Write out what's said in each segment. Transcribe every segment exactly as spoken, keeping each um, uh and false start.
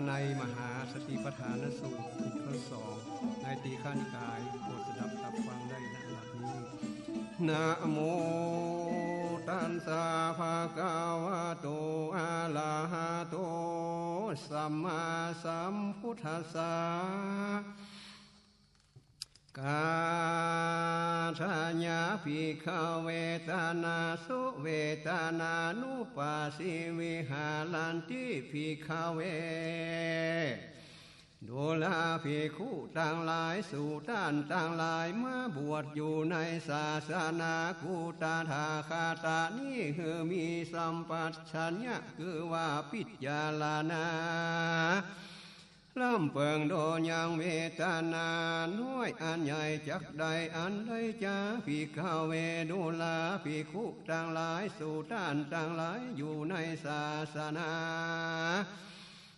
ในมหาสติปัฏฐานสูตร บทที่สอง ในตีฆนิกาย โปรดสดับตับฟังได้ณบัดนี้ นะโม ตัสสะ ภะคะวะโต อะระหะโต สัมมาสัมพุทธัสสะ กาถายะ ภิกขะเว ตะนา สุเวทนานุปัสสิวิหารันติ ภิกขะเว ดูราภิกขุตังหลาย สูต้านตังหลายมาบวชอยู่ในศาสนากูตถาคตะนี้ หื้อมีสัมปชัญญะ คือว่าพิจารณา ล้ำเปิงโดยยังเวทนาน้อยอันใหญ่จักได้อันใดจา ภิกขะเว ดูราภิกขุตังหลาย สูต้านตังหลายอยู่ในศาสนา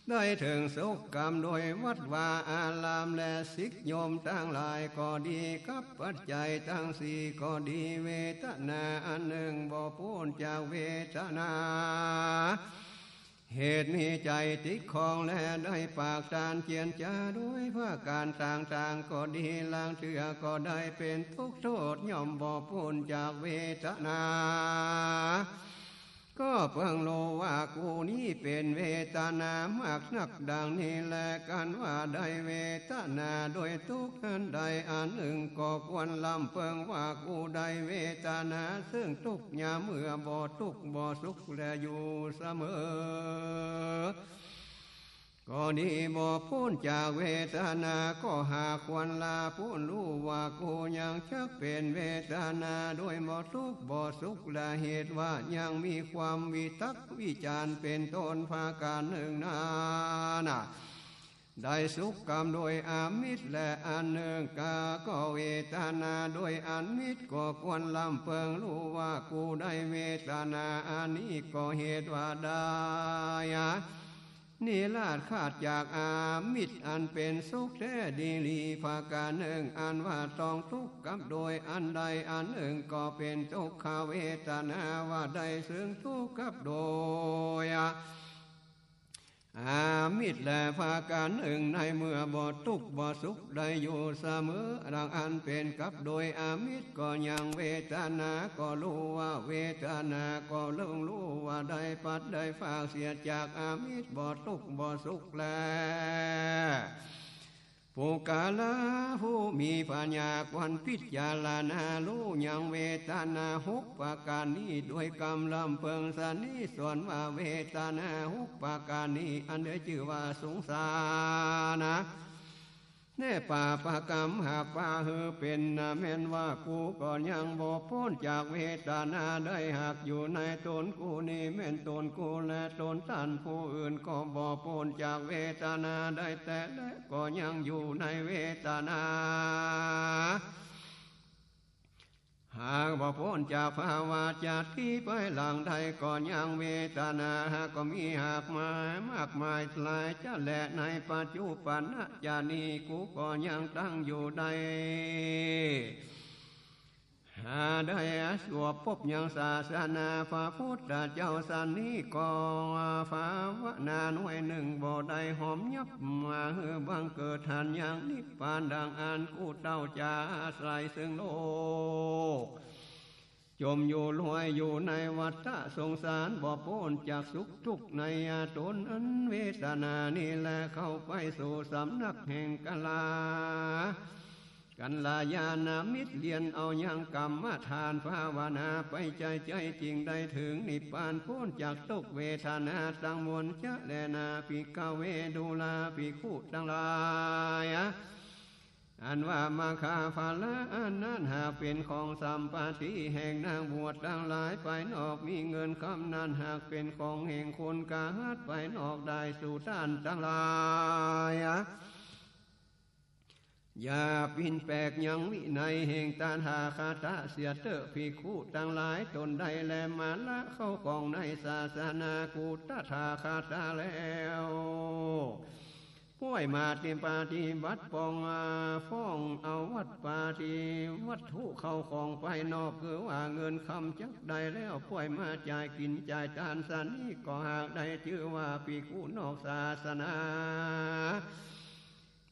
ได้เถิงสุขกำโดยวัดวาอารามและสิกโยมตังหลายก็ดี กับปัจจัยตังสี่ก็ดี เวทนาอันนึ่งบ่ป๊นจากเวทนา เหตุมีใจ๋ติดข้องและได้ปากตานเจียรจาโดยประก๋านต่างๆ ก็ดี ลางเทื่อก็ได้เป๋นทุกข์โทษ ย่อมบ่ป๊นจากเวทนา ก็เปิงฮู้ว่ากูนี้เป๋นเวทนามากนักดังนี้แล กันว่าได้เวทนาโดยตุ๊กข์อันใดอันนึ่ง ก็ควรล้ำเปิงว่ากูได้เวทนาซึ่งตุ๊กข์ ยามเมื่อบ่ตุ๊กข์บ่สุขแลอยู่เสมอ ก็ดี บ่ป๊นจากเวทนา ก็หากควรละป๊นฮู้ว่ากูยังจักเป๋นเวทนาโดยบ่ตุ๊กข์บ่สุขแล เหตุว่ายังมีความวิตกวิจารเป๋นต้นประก๋านนึ่งนานา ได้สุขกำโดยอามิตรแล อันนึ่งกา ก็เวทนาโดยอามิตร ก็ควรล้ำเปิงฮู้ว่ากูได้เวทนาอันนี้ ก็เหตุว่าได้นิราศขาดจากอามิตรอันเป๋นสุขแต๊ดีหลีประก๋านนึ่ง อันว่าต้องตุ๊กข์กับโดยอันใดอันนึ่ง ก็เป๋นทุกขเวทนา ว่าได้ซึ่งตุ๊กข์กับโดย อามิตรแลประก๋านนึ่ง ในเมื่อบ่ตุ๊กข์บ่สุขได้อยู่เสมอ ดังอันเป๋นกับโดยอามิตร ก็ยังเวทนา ก็ฮู้ว่าเวทนา ก็เลิงฮู้ว่าได้ปัดได้ฟากเสียจากอามิตร บ่ตุ๊กข์บ่สุขแล ปุคคละผู้มีปัญญาควรพิจารณาฮู้ยังเวทนาหกประก๋านนี้ โดยกำล้ำเปิงสันนิสวนว่าเวทนาหกประก๋านนี้ อันได้จื้อว่าสงสารนะ แน่ป่าประกำหากว่าหื้อเป๋นนา แม่นว่ากูก็ยังบ่ป๊นจากเวทนาได้ หากอยู่ในต๋นกูนี้ แม่นต๋นกูและต๋นต้านผู้อื่น ก็บ่ป๊นจากเวทนาได้แต๊แล ก็ยังอยู่ในเวทนา หากบ่ป๊นจากภวาชาติภายหลังได้ ก็ยังเวทนา หากก็มีหากมายมากมายหลายจะแล ในปัจจุบันนะจาตินี้ กูก็ยังตั้งอยู่ได้ หาได้สวบปบยังศาสนาพระพุทธเจ้าสันนี้ ก็ภาวนาหน่วยนึ่งบ่ได้หอมยับมา หื้อบังเกิดหันยังนิพพานดังอันกูเต้าจาอาศัยซึ่งโลก จมอยู่ลอยอยู่ในวัฏฏะสงสาร บ่ป๊นจากสุขทุกข์ในต๋นอันเวทนานี้แล เข้าไปสู่สำนักแห่งกัลลา กัลยาณมิตร เรียนเอายังกรรมฐานภาวนาไปใจ๊ใจ๊ จึงได้เถิงนิพพานป๊นจากทุกข์เวทนาตังมวลจะแลนา ภิกขะเว ดูราภิกขุตังหลาย อันว่ามัคคาผละอันนั้นหากเป๋นของสัมปัตติแห่งนักบวชตังหลายภายนอก มีเงินคำนั้นหากเป๋นของแห่งคนกาหัดภายนอกได้ สูต้านตังหลาย อย่าปิ้นแปลกยังวินัยแห่งตถาคตะเสียเต๊อะ ภิกขุตังหลาย ตนได้แลมาละเข้าข้องในศาสนากูตถาคตะแล้ว ป้วยมาติปฏิบัติปอง อา ฟ้องเอาวัตถุปฏิ วัตถุเข้าของภายนอก คือว่าเงินคำจักได้แล้ว ป้วยมาจ่ายกิ๋นจ่ายตานสันนี้ ก็หากได้จื้อว่าภิกขุนอกศาสนา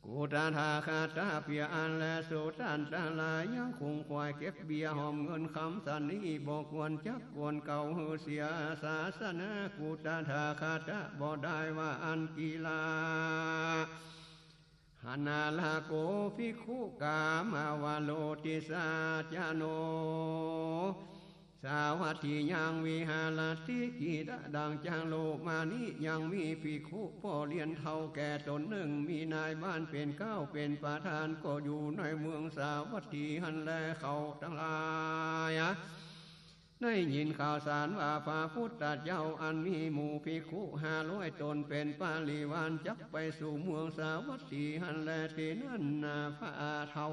กุตถาคตะเปียอันแล สูต้านตังหลายยังคงขวายเก็บเบี้ยหอมเงินคำสันนี้ บ่ควรจักควรเก่าหื้อเสียศาสนา กุตถาคตะบ่ได้ว่าอั้น กิลา หนาลโก ภิกขุ กามาวโรติสาจโน สาวัตถียัง วิหรติ กิล ดังจั้งโลมานี้ ยังมีภิกขุป้อเลี้ยนเฒ่าแก่ต๋นนึ่ง มีนายบ้านเป๋นเก๊าเป๋นประธาน ก็อยู่ในเมืองสาวัตถีหั้นแล เขาตังหลาย ได้ยินข่าวสารว่าพระพุทธเจ้าอันมีหมู่ภิกขุห้าร้อยต๋นเป๋นปริวารจักไปสู่เมืองสาวัตถีหั้นแล ตี้นั้นนา พระเฒ่า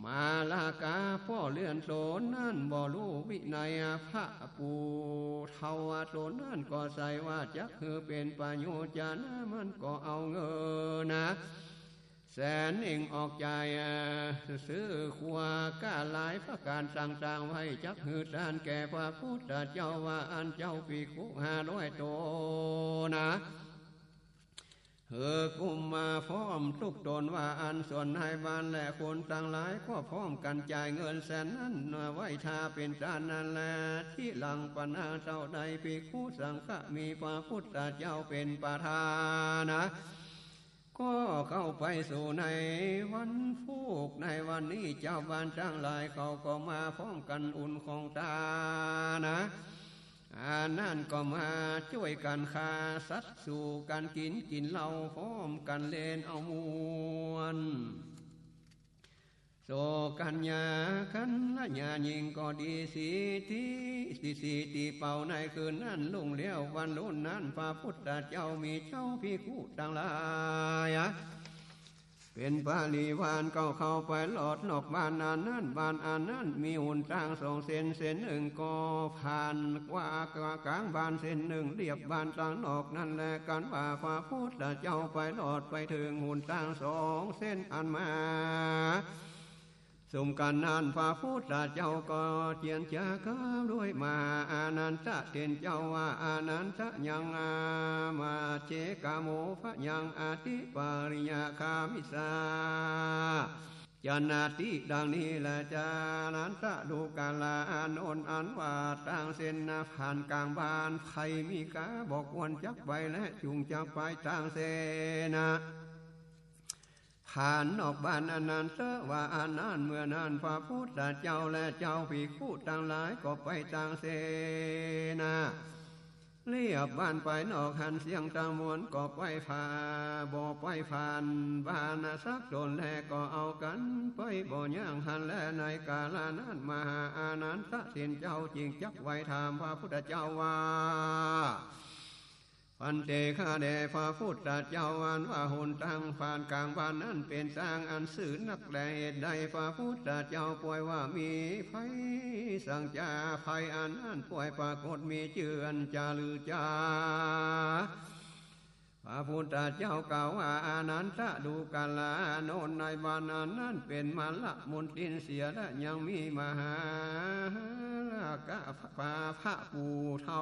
มาลากาป้อเลี้ยนต๋นนั้นบ่ฮู้วินัย พระปู่เฒ่าต๋นนั้นก็ใส่ว่าจักหื้อเป๋นประโยชน์จานะ มันก็เอาเงินนา แสนนึ่งออกจ่ายซื้อครัวก้าหลายประก๋านต่างๆ ไว้จักหื้อตานแก่พระพุทธเจ้า ว่าอั้น เจ้าภิกขุห้าร้อยต๋นนา หื้อกุมมาพร้อมกู้ต๋น ว่าอั้น ส่วนนายบ้านและคนตังหลายก็พร้อมกั๋นจ่ายเงินแสนนั้นไว้ถ้าเป๋นตานนั้นแล ทีหลังปะนาเต้าใดภิกขุสังฆะมีพระพุทธเจ้าเป๋นประธานนา ก็เข้าไปสู่ในวันพูก ในวันนี้เจ้าบ้านตังหลายเขาก็มาพร้อมกั๋นอุ่นของตานา อันนั้นก็มาจ้วยกั๋นฆ่าสัตว์ สู่กั๋นกิ๋น กิ๋นเหล้า พร้อมกั๋นเล่นเอาม่วน โสกัญญาคันธยาญิงก็ดี สีตี้ ตี้สีตี้เป่าในคืนนั้น ลุ่งแล้ววันรุ่นนั้น พระพุทธเจ้ามีเจ้าภิกขุตังหลาย เป๋นปริวารก็เข้าไปลอดนอกบ้านอันนั้น บ้านอันนั้นมีหนตางสองเส้น เส้นนึ่งก็ผ่านกว้างก๋างบ้าน เส้นนึ่งเลียบบ้านตางนอกนั้นแล กันว่าพระพุทธเจ้าไปลอดไปเถิงหนตางสองเส้นอันมา สุมกั๋นนั้น พระพุทธเจ้าก็เจียรจากล่าวด้วย มหาอานันทะเถรเจ้าว่า อานันทะ ยัง อา มาเจกาโมภะยัง อติปริยาคามิสา จนาติ ดังนี้แล จานันทะ ดูกราอานนท์ อันว่าตางเส้นนาผ่านก๋างบ้าน ใผมีก๋าบ่ควรจักไป และจุ่งจักไปตางเส้นนา ผ่านนอกบ้านอันนั้นเต๊อะ ว่าอันนั้น เมื่อนั้นพระพุทธเจ้าและเจ้าภิกขุตังหลายก็ไปตางเส้นนา เลียบบ้านไปนอกหั้น เสี้ยงตางมวลก็ไปผ่า บ่ไปผ่านบ้านนาสักต๋นแล ก็เอากั๋นไปบ่ยั้งหั้นแล ในกาละนั้น มหาอานันทะเถรเจ้าจึงจักไหว้ถามพระพุทธเจ้าว่า ภันเต ข้าแด่พระพุทธเจ้า อันว่าหนตางผ่านก๋างบ้านนั้นเป๋นตางอันซื่อนักแล เหตุใดพระพุทธเจ้าป่วยว่ามีภัยสังจา ภัยอันนั้นป่วยปรากฏมีจื้ออันจาหรือจา พระพุทธเจ้ากล่าวว่า อานันทะ ดูกราอานนท์ ในบ้านอันนั้นเป๋นมลมนทินเสีย และยังมีมหาลากะ พระ พระปู่เฒ่า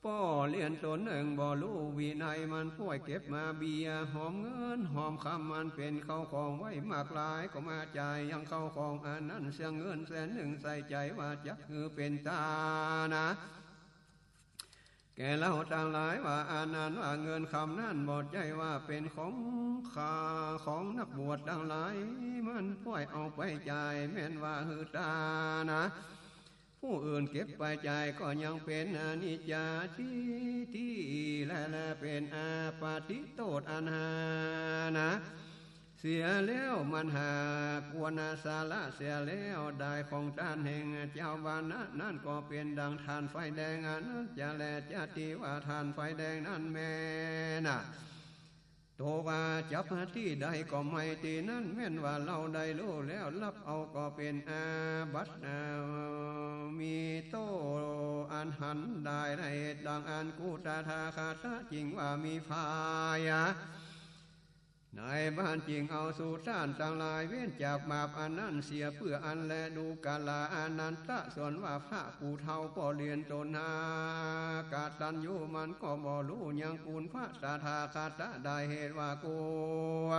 ป้อเลี้ยนต๋นนึ่งบ่ฮู้วินัย มันป่วยเก็บมาเบี้ยหอมเงินหอมคำ มันเป๋นเข้าของไว้มากหลาย ก็มาจ่ายยังเข้าของอันนั้น เสี้ยงเงินแสนนึ่งใส่ใจ๋ว่าจักหื้อเป๋นตานา แก่เฮาตังหลาย ว่าอันนั้นว่าเงินคำนั้นบ่ใจ้ว่าเป๋นของข้า ของนักบวชตังหลาย มันป่วยเอาไปจ่าย แม่นว่าหื้อตานา ผู้อื่นเก็บไปจ่ายก็ยังเป๋นอนิจจาทิฏฐิ และ และเป๋นอปาติโทษอันหานา เสียแล้ว มันหากควรสละเสียแล้ว ได้ของตานแห่งเจ้าบ้านนั้นก็เป๋นดังถ่านไฟแดงอันนั้นจะแล จะตี้ว่าถ่านไฟแดงนั้นแม่นา โตว่าจับตี้ใดก็ไหม้ตี้นั้น แม่นว่าเฮาได้ฮู้แล้ว รับเอาก็เป๋นอาบัติ อา มีโทษอันหา ได้ ในเหตุดังอั้น กุตถาคตะจึงว่ามีภัย ในบ้านจึงเอาสูต้านตังหลายเว้นจากบาปอันนั้นเสีย เปื้ออั้นแล ดูกราอานันทะ ส่วนว่าพระผู้เฒ่าป้อเลี้ยงต๋นหากตัญญู มันก็บ่ฮู้ยังคุณพระตถาคตะได้ เหตุว่ากั๋ว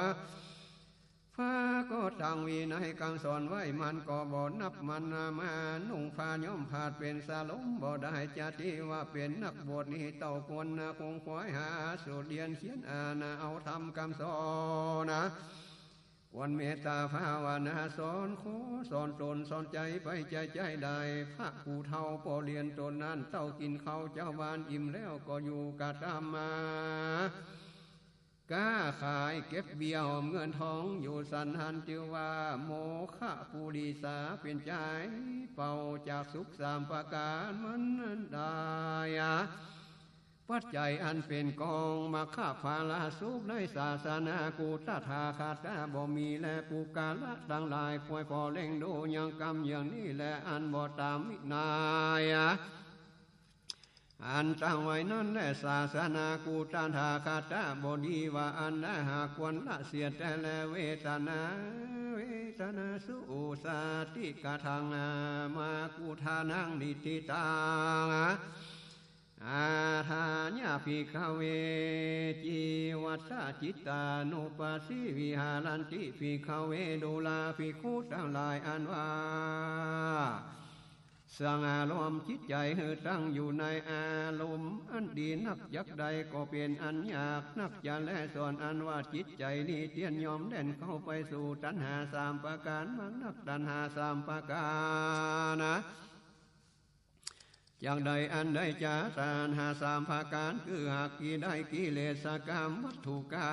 พระก็ตั้งวินัยกังสอนไว้ มันก็บ่นับมันนา มานุ่งผ้าย้อมผาดเป๋นสาลงบ่ได้ จะตี้ว่าเป๋นนักบวชนี้ เต้าควรนาคงขวายหาสูตรเรียนเขียนอ่านนา เอาธรรมกำสอนนา ควรเมตตาภาวนา สอนขอสอนต๋นสอนใจ๋ไปใจ๋ๆ ได้ พระผู้เฒ่าป้อเลี้ยงต๋นนั้น เต้ากิ๋นข้าวเจ้าบ้านอิ่มแล้ว ก็อยู่กระตำมา ก๊าขายเก็บเบี้ยหอมเงินทองอยู่สันหัน จื้อว่าโมฆะปุริสา เป๋นใจ๋เป่าจากสุขสามประก๋านมันได้ ปัจจัยอันเป๋นกองมัคคะผละสุขในศาสนากุตถาคตะบ่มีแล ปุคคละตังหลายควรผ่อเลี้ยงดูยังกำอย่างนี้แล อันบ่ต๋ามวินัย อันตั้งไว้นั้นแล ศาสนากุตถาคตะบ่ดีว่าอั้นนา หากควรละเสียแต่แล เวทนา เวทนาสุสาติกะทัง มากุฏฐานังนิฏฐิตัง อาทายะภิกขเว จีวัตตะจิตตานุปัสสีวิหารันติ ภิกขเว ดูราภิกขุตังหลาย อันว่า สังอารมณ์จิตใจ๋หื้อตั้งอยู่ในอารมณ์อันดีนักจักใด ก็เป๋นอันยากนักจะแล ส่วนอันว่าจิตใจ๋นี้เตี้ยนย่อมแล่นเข้าไปสู่ตัณหาสามประก๋าน มากนักตัณหาสามประก๋านนา จักได้อันใดจา ตัณหาสามประก๋าน คือหากกิ ได้กิเลสกาม วัตถุกา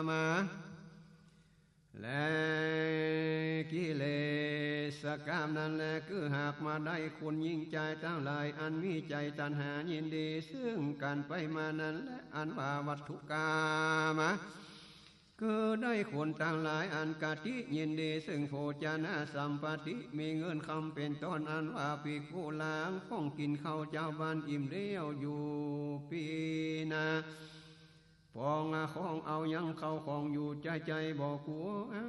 ม และกิเลสกามนั้นแล คือหากมาได้คุณญิงจายตังหลาย อันมีใจ๋ตัณหายินดีซึ่งกั๋นไปมานั้นแล อันว่าวัตถุกามนา คือได้คุณตังหลาย อันกะติยินดีซึ่งโภชนะสัมปัตติ มีเงินคำเป๋นต้น อันว่าภิกขุลางของกิ๋นข้าวเจ้าบ้านอิ่มแล้วอยู่ปีนา ปองของเอายังเข้าของอยู่ใจ๋ๆ บ่กั๋วอา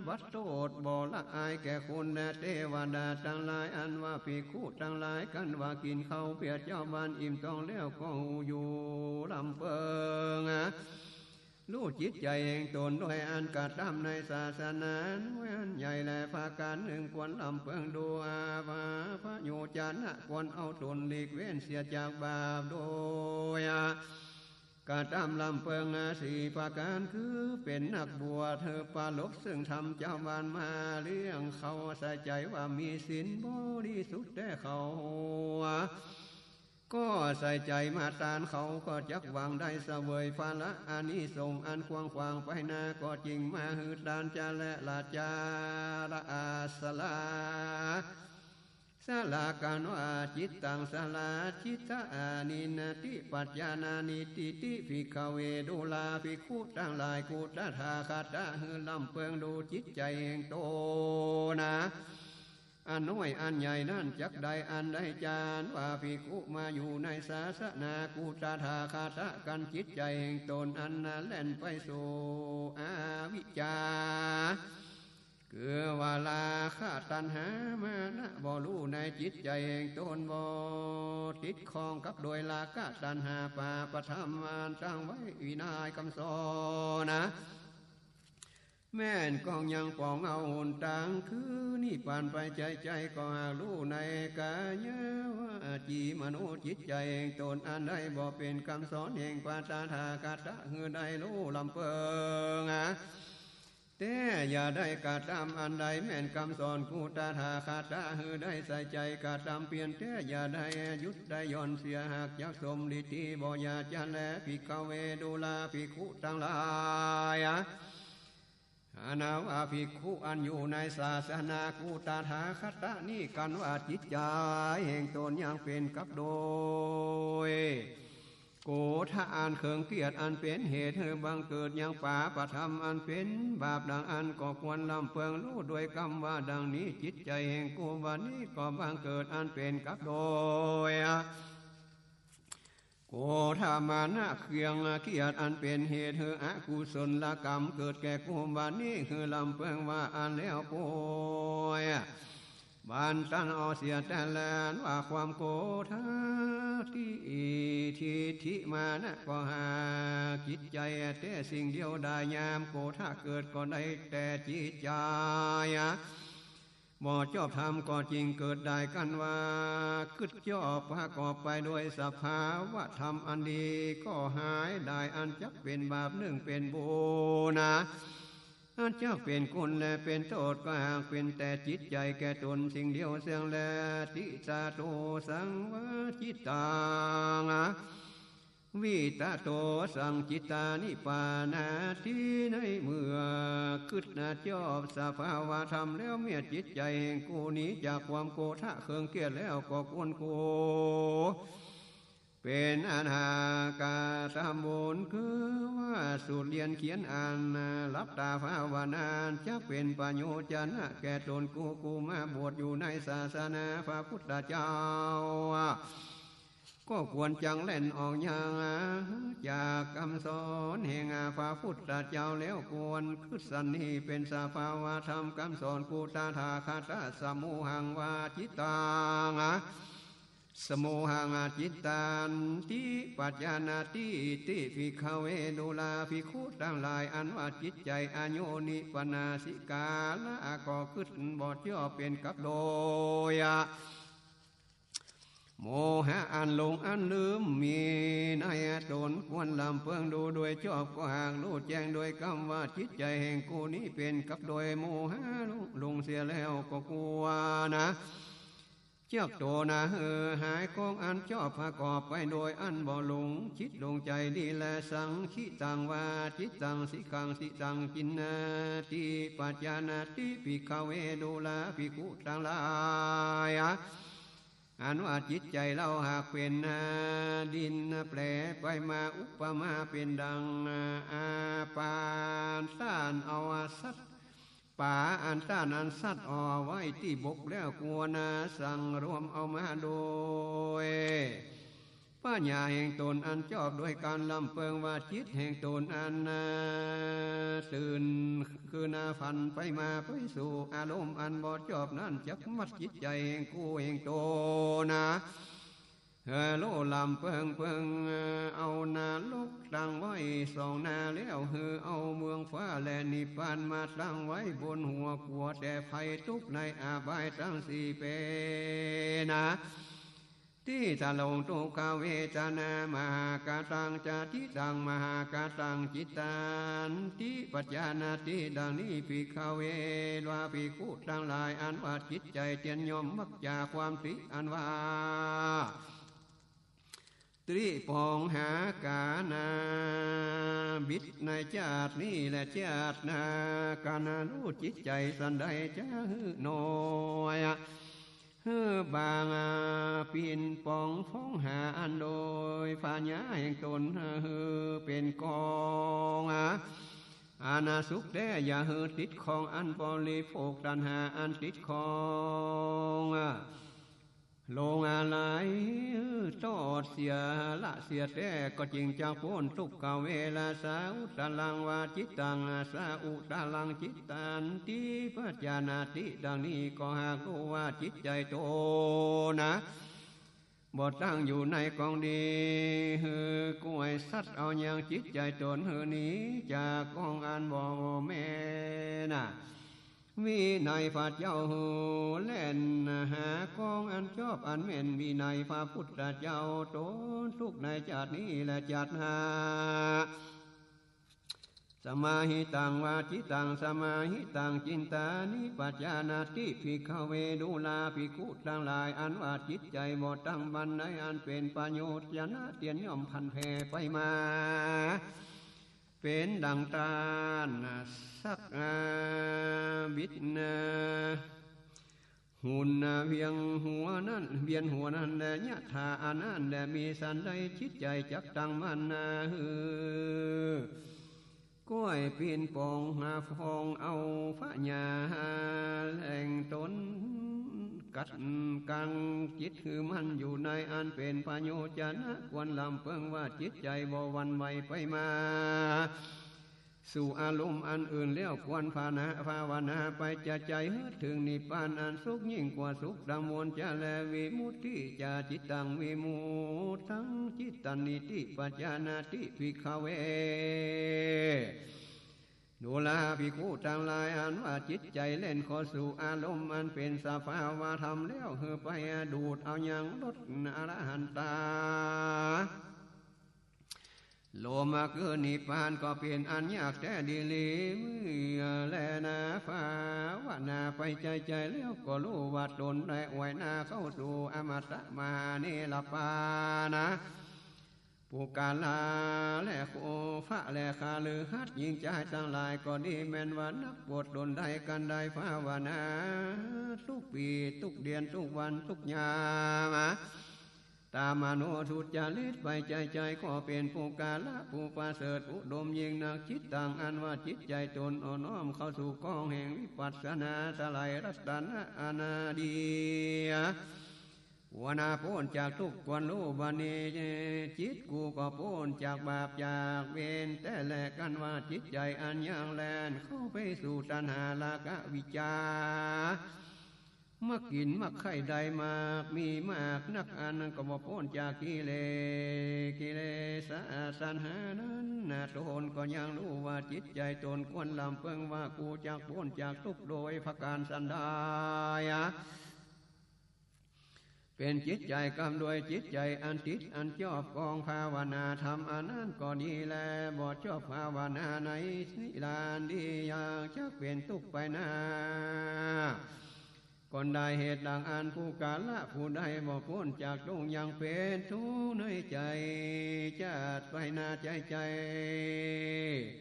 บัติโต้ษ บ่ละอายแก่คุณและเตวดาตังหลาย อันว่าภิกขุตังหลาย ครั้นว่ากิ๋นข้าวเปียเจ้าบ้านอิ่มต้องแล้ว ก็ฮู้อยู่ลำเปิง ฮู้จิตใจ๋แห่งต๋นด้วยอันกระตำในศาสนา น้อยอันใหญ่แล ประก๋านนึ่งควรลำเปิงดู อาปาพโยจนะ ควรเอาต๋นหลีกเว้นเสียจากบาป โดยกระตำลำเปิงสี่ประก๋าน คือเป๋นนักบวชหื้อปรารภซึ่งธรรมเจ้าบ้านมาเลี้ยงเขา ใส่ใจ๋ว่ามีศีลบริสุทธิ์แต๊เขา ก็ใส่ใจ๋มาตานเขา ก็จักหวังได้เสวยผละอานิสงส์อันกว้างขวางไปนา ก็จึงมาหื้อตานจะแล ละจาละอาสละ สละกั๋นว่าจิตตังสละ จิตตานินนาติปัจจานานิฏฐิติ ภิกขเว ดูราภิกขุตังหลาย กุตถาคตะหื้อลำเปิงดูจิตใจ๋แห่งต๋นนา อันน้อยอันใหญ่นั้นจักได้อันใดจา อันว่าภิกขุมาอยู่ในศาสนากุตถาคตะ ครั้นจิตใจ๋แห่งต๋นอันนาแล่นไปสู่อวิชชา คือว่าราคะตัณหามานะ บ่ฮู้ในจิตใจ๋แห่งต๋น บ่ติดข้องกับโดยราคะตัณหา ปาปธรรมอันตั้งไว้วินัยกำสอนนา แม่นก้องยังปองเอาหนตางคือนิพพานไปใจ๋ๆ ก็หากฮู้ในกายวาจีมโนจิตใจ๋แห่งต๋นอันใด บ่เป๋นกำสอนแห่งพระตถาคตะ หื้อได้ฮู้ลำเปิง แต๊อย่าได้กระตำอันใดแม่นกำสอนกุตถาคตะ หื้อได้ใส่ใจ๋กระตำเปียงแต๊ อย่าได้หยุดได้หย่อนเสีย หากจักสมฤทธิบ่อย่าจะแล ภิกขเว ดูราภิกขุตังหลาย อันว่าภิกขุอันอยู่ในศาสนากุตถาคตะนี้ ครั้นว่าจิตใจ๋แห่งต๋นยังเป๋นกับโดย โกธะอันเขิงเกียจ อันเป๋นเหตุหื้อบังเกิดยังปาปธรรมอันเป๋นบาปดังอั้น ก็ควรลำเปิงฮู้ด้วยกำว่าดังนี้ จิตใจ๋แห่งกูบัดนี้ก็บังเกิดอันเป๋นกับโดย โกธะมานะเขิงเกียจ อันเป๋นเหตุหื้ออกุศลกรรมเกิดแก่กูบัดนี้ หื้อลำเปิงว่าอั้นแล้วโกย บันตันเอาเสียแต่แล อันว่าความโกธะ ทิฏฐิ ทิฏฐิมานะก็หากจิตใจ๋แต๊สิ่งเดียวดาย ยามโกธะเกิดก็ได้แต่จิตใจ๋ บ่จอบธรรมก็จึงเกิดดายกั๋นว่า กึ๊ดจอบประกอบไปโดยสภาวะธรรมอันดีก็หายดาย อันจักเป๋นบาปนึ่งเป๋นบุญนะ อันจักเป๋นคุณและเป๋นโต้ษก็หากเป๋นแต่จิตใจ๋แก่ต๋นสิ่งเดียวเสี้ยงแล ติตาโต สังวาจิตตัง วิตาโต สังจิตตานิปปานาติ ในเมื่อกึ๊ดนะจอบสภาวะธรรมแล้ว เมื่อจิตใจ๋แห่งกูหนีจากความโกธะเขิงเกียจแล้วก็ควรโก เป๋นอันหากะตำบุญ คือว่าสูตรเรียนเขียนอ่าน หลับต๋าภาวนา จักเป๋นประโยชนะแก่ต๋น กู กูมาบวชอยู่ในศาสนาพระพุทธเจ้า ก็ควรจักแล่นออกยังจากกำสอนแห่งพระพุทธเจ้าแล้ว ควรกึ๊ดสันนี้เป๋นสภาวะธรรมกำสอน กูตถาคตะ สโมหังวาจิตตัง สโมหังจิตตันติ ปัจจานาติ ติ ภิกขเว ดูราภิกขุตังหลาย อันว่าจิตใจ๋อโยนิปปานาสิกาละ ก็กึ๊ดบ่จอบเป๋นกับโดย โมหะอันหลงอันลืมมีในต๋น ควรลำเปิงดูโดยจอบ ก็หากฮู้แจ้งโดยกำว่าจิตใจ๋แห่งกูนี้เป๋นกับโดยโมหะหลงเสียแล้ว ก็ควรนะ จักโตนะหื้อหายกองอันจอบประกอบไปโดยอันบ่หลงจิตหลงใจ๋ดีแล สังขิตังวาจิตตัง สิกขัง สิตัง จินนาติ ปัจจานาติ ภิกขเว ดูราภิกขุตังหลาย อันว่าจิตใจ๋เฮาหากเป๋นดินแปรไปมา อุปมาเป๋นดังอาปาต้านเอาสัตว์ ป๋าอันต้านอันสัตว์เอาไว้ตี้บกแล้ว ควรสังรวมเอามาโดยปัญญาแห่งต๋นอันจอบ โดยก๋านลำเปิงว่าจิตแห่งต๋นอันตื่นคืนฝันไปมาไปสู่อารมณ์อันบ่จอบนั้น จักมัดจิตใจ๋แห่งกูแห่งต๋นนะ หื้อฮู้ลำเปิงเปิงเอานรกตั้งไว้สองหน้าแล้ว หื้อเอาเมืองฟ้าและนิพพานมาตั้งไว้บนหัว กั๋วแต่ภัยตุ๊กข์ในอบายตังสี่เป๋นนะ ติ ตะโลง ทุกขเวทนา มหากตัง จาติตัง มหากตัง จิตตันติ ปัจจานาติ ดังนี้ ภิกขเว ว่าภิกขุตังหลาย อันว่าจิตใจ๋เตียนย่อมมักจากความตริอันว่า ตริปองหากานาบิดในจาตินี้และจาติหน้า ก๋านฮู้จิตใจ๋สันใดจะหื้อหน่อย หื้อบางปิ่นปองฟ้องหาอันโดยปัญญาแห่งต๋นหื้อเป๋นกอง อันสุขแต๊ อย่าหื้อติดข้อง อันบริโภคตัณหาอันติดข้อง ลงอาลัย ตอดเสียละเสียแต๊ ก็จึงจะป๊นทุกขเวทนา สาอุตตรัง วาจิตตัง สาอุตตรัง จิตตันติ ปัจจานาติ ดังนี้ ก็หากฮู้ว่าจิตใจ๋ต๋นนะ บ่ตั้งอยู่ในกองดี หื้อกวยสัตว์เอายังจิตใจ๋ต๋นหื้อหนีจากกองอันบ่แม่นนะ วินัยพระเจ้าหื้อแล่นหากองอันจอบอันแม่น วินัยพระพุทธเจ้า ต๋นทุกข์ในจาตินี้และจาติหน้า สมาหิตัง วาจิตัง สมาหิตัง จิตตานิ ปัจจานาติ ภิกขเว ดูราภิกขุตังหลาย อันว่าจิตใจ๋บ่ตั้งมั่นในอันเป๋นประโยชนะ เตียนย่อมผันแผ่ไปมา เป๋นดังต้านสักบิด หุนนาเวียงหัวนั้น เวียนหัวนั้นแล ยะถาอันนั้นแล มีสันใด จิตใจ๋จักตั้งมั่นนาหื้อ ก้อยปิ้นป่องหาฟองเอาผญาแห่งต๋น กัดกังจิตหื้อมั่นอยู่ในอันเป๋นประโยชนะ ควรลำเปิงว่าจิตใจ๋บ่หวั่นไหวไปมา สู่อารมณ์อันอื่นแล้ว ควรภาวนา ภาวนาไปจะใจ๋เถิงนิพพานอันสุขยิ่งกว่าสุขตังมวลจะแล วิมุตติจาจิตตัง วิมุตตังจิตตันนิติปัจจานาติ ภิกขเว ดูราภิกขุตังหลาย อันว่าจิตใจ๋เล่นเข้าสู่อารมณ์อันเป๋นสภาวะธรรมแล้ว หื้อไปดูดเอายังรสอรหันตา โลมะคือนิพพานก็เป๋นอันยากแต๊ดีหลีเมื่อแลนา ภาวนาไปใจ๋ๆ แล้วก็ฮู้ว่าต๋นได้ไหวนาเข้าสู่อมตะมหานิรปานะ ปุคคละและโคฟะและคฤหัสถ์หญิงจายตังหลายก็ดี แม่นว่านักบวชต๋นได้กั๋นได้ภาวนา ตุ๊กปี๋ตุ๊กเดือนตุ๊กวันตุ๊กยาม ต๋ามมโนสุจริตไปใจ๋ๆ ก็เป๋นปุคคละผู้ประเสริฐอุดมยิ่งนัก จิตตังอันว่าจิตใจ๋ต๋นอ่อนน้อมเข้าสู่กองแห่งวิปัสสนา สลายรัตนะอนาดี หัวหน้าป๊นจากตุ๊กข์ควรฮู้บัดนี้ จิตกูก็ป๊นจากบาปจากเวรแต๊แล กั๋นว่าจิตใจ๋อันยังแล่นเข้าไปสู่ตัณหาราคะอวิชชา มักกิ๋นมักใค่ได้มาก มีมากนักอันนั้นก็บ่ป๊นจากกิเลส กิเลสตัณหานั้นนา ต๋นก็ยังฮู้ว่าจิตใจ๋ต๋นควรลำเปิงว่ากูจักป๊นจากตุ๊กข์โดยประก๋านสันใด เป๋นจิตใจ๋กำด้วยจิตใจ๋อันติดอันจอบกองภาวนาธรรมอันนั้นก็ดีแล บ่จอบภาวนาในนิรันดร์ดี ยังจักเป๋นตุ๊กข์ไปนา ก็ได้เหตุดังอั้น ปุคคละผู้ใดบ่ป๊นจากตุ๊กข์ ยังเป๋นทุกข์ในใจ๋ จาติไปนาใจ๋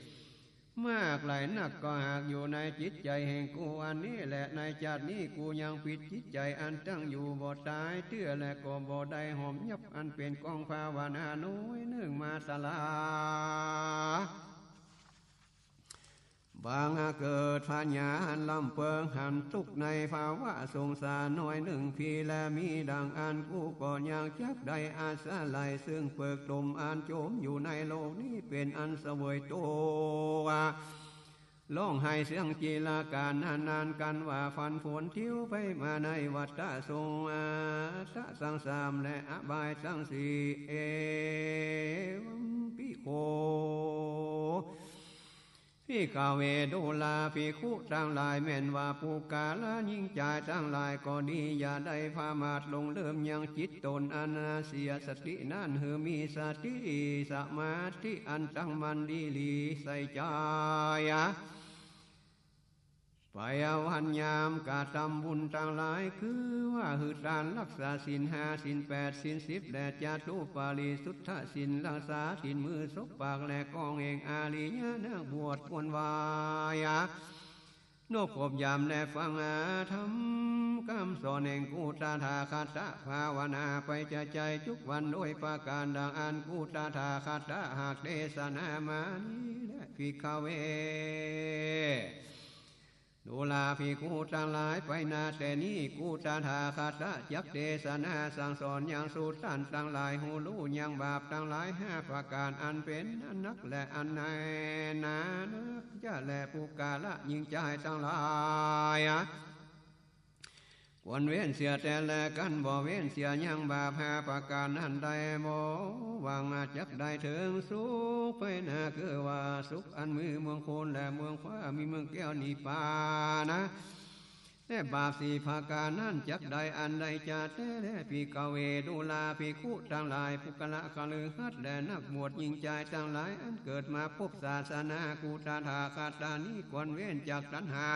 ๆ มากหลายนักก็หากอยู่ในจิตใจ๋แห่งกูอันนี้แล ในจาตินี้กูยังปิดจิตใจ๋อันตั้งอยู่บ่ต๋ายเตื้อ และก็บ่ได้หอมยับอันเป๋นกองภาวนาน้อยนึ่งมาสลา บางเกิดปัญญาอันลำเปิงหันตุ๊กข์ในภาวะสงสารน้อยนึ่งพีแล มีดังอั้นกูก็ยังจักได้อาศัยซึ่งเปลือกตมอันจมอยู่ในโลกนี้เป๋นอันเสวยตัว ร้องไห้เสียงจีราการนานๆ กั๋นว่าฟันฝนทิวไปมาในวัฏฏะสงสารทั้งสามและอบายทั้งสี่ เอวัมปิโข ภิกขเว ดูราภิกขุตังหลาย แม่นว่าปุคคละหญิงจายตังหลายก็ดี อย่าได้ประมาทหลงลืมยังจิตต๋นอันเสียสตินั้น หื้อมีสติสมาธิอันตั้งมั่นดีหลีใส่ใจ๋ ไปวันยามกระทำบุญตังหลาย คือว่าหื้อตาน รักษาศีลห้า ศีลแปด ศีลสิบ และจตุปาริสุทธศีล รักษาศีลมือสบปาก และกองแห่งอริยะนักบวชควรไหว้ นบกบยามและฟังธรรมกำสอนแห่งกูตถาคตะ ภาวนาไปจะใจ๋ทุกวันโดยประก๋านดังอั้น กูตถาคตะหากเตสนามานี้แล ภิกขเว ดูราภิกขุตังหลาย ไปนาแต่นี้กูตถาคตะจักเตสนาสั่งสอนยังสูต้านตังหลาย ฮู้ฮู้ยังบาปตังหลายห้าประก๋านอันเป๋นอันนักและอันแน่นหนานักจะแล ปุคคละหญิงจายตังหลาย ควรเว้นเสียแต่แล กั๋นบ่เว้นเสียยังบาปห้าประก๋านนั้นได้ บ่หวังจักได้เถิงสุขไปนา คือว่าสุขอันมีเมืองคนและเมืองฟ้า มีเมืองแก้วนิพพานะ และบาปสี่ประก๋านนั้นจักได้อันใดจะแต๊แล ภิกขเว ดูราภิกขุตังหลาย ปุคคละคฤหัสถ์และนักบวชหญิงจายตังหลาย อันเกิดมาพบศาสนากูตถาคตะนี้ ควรเว้นจากตัณหา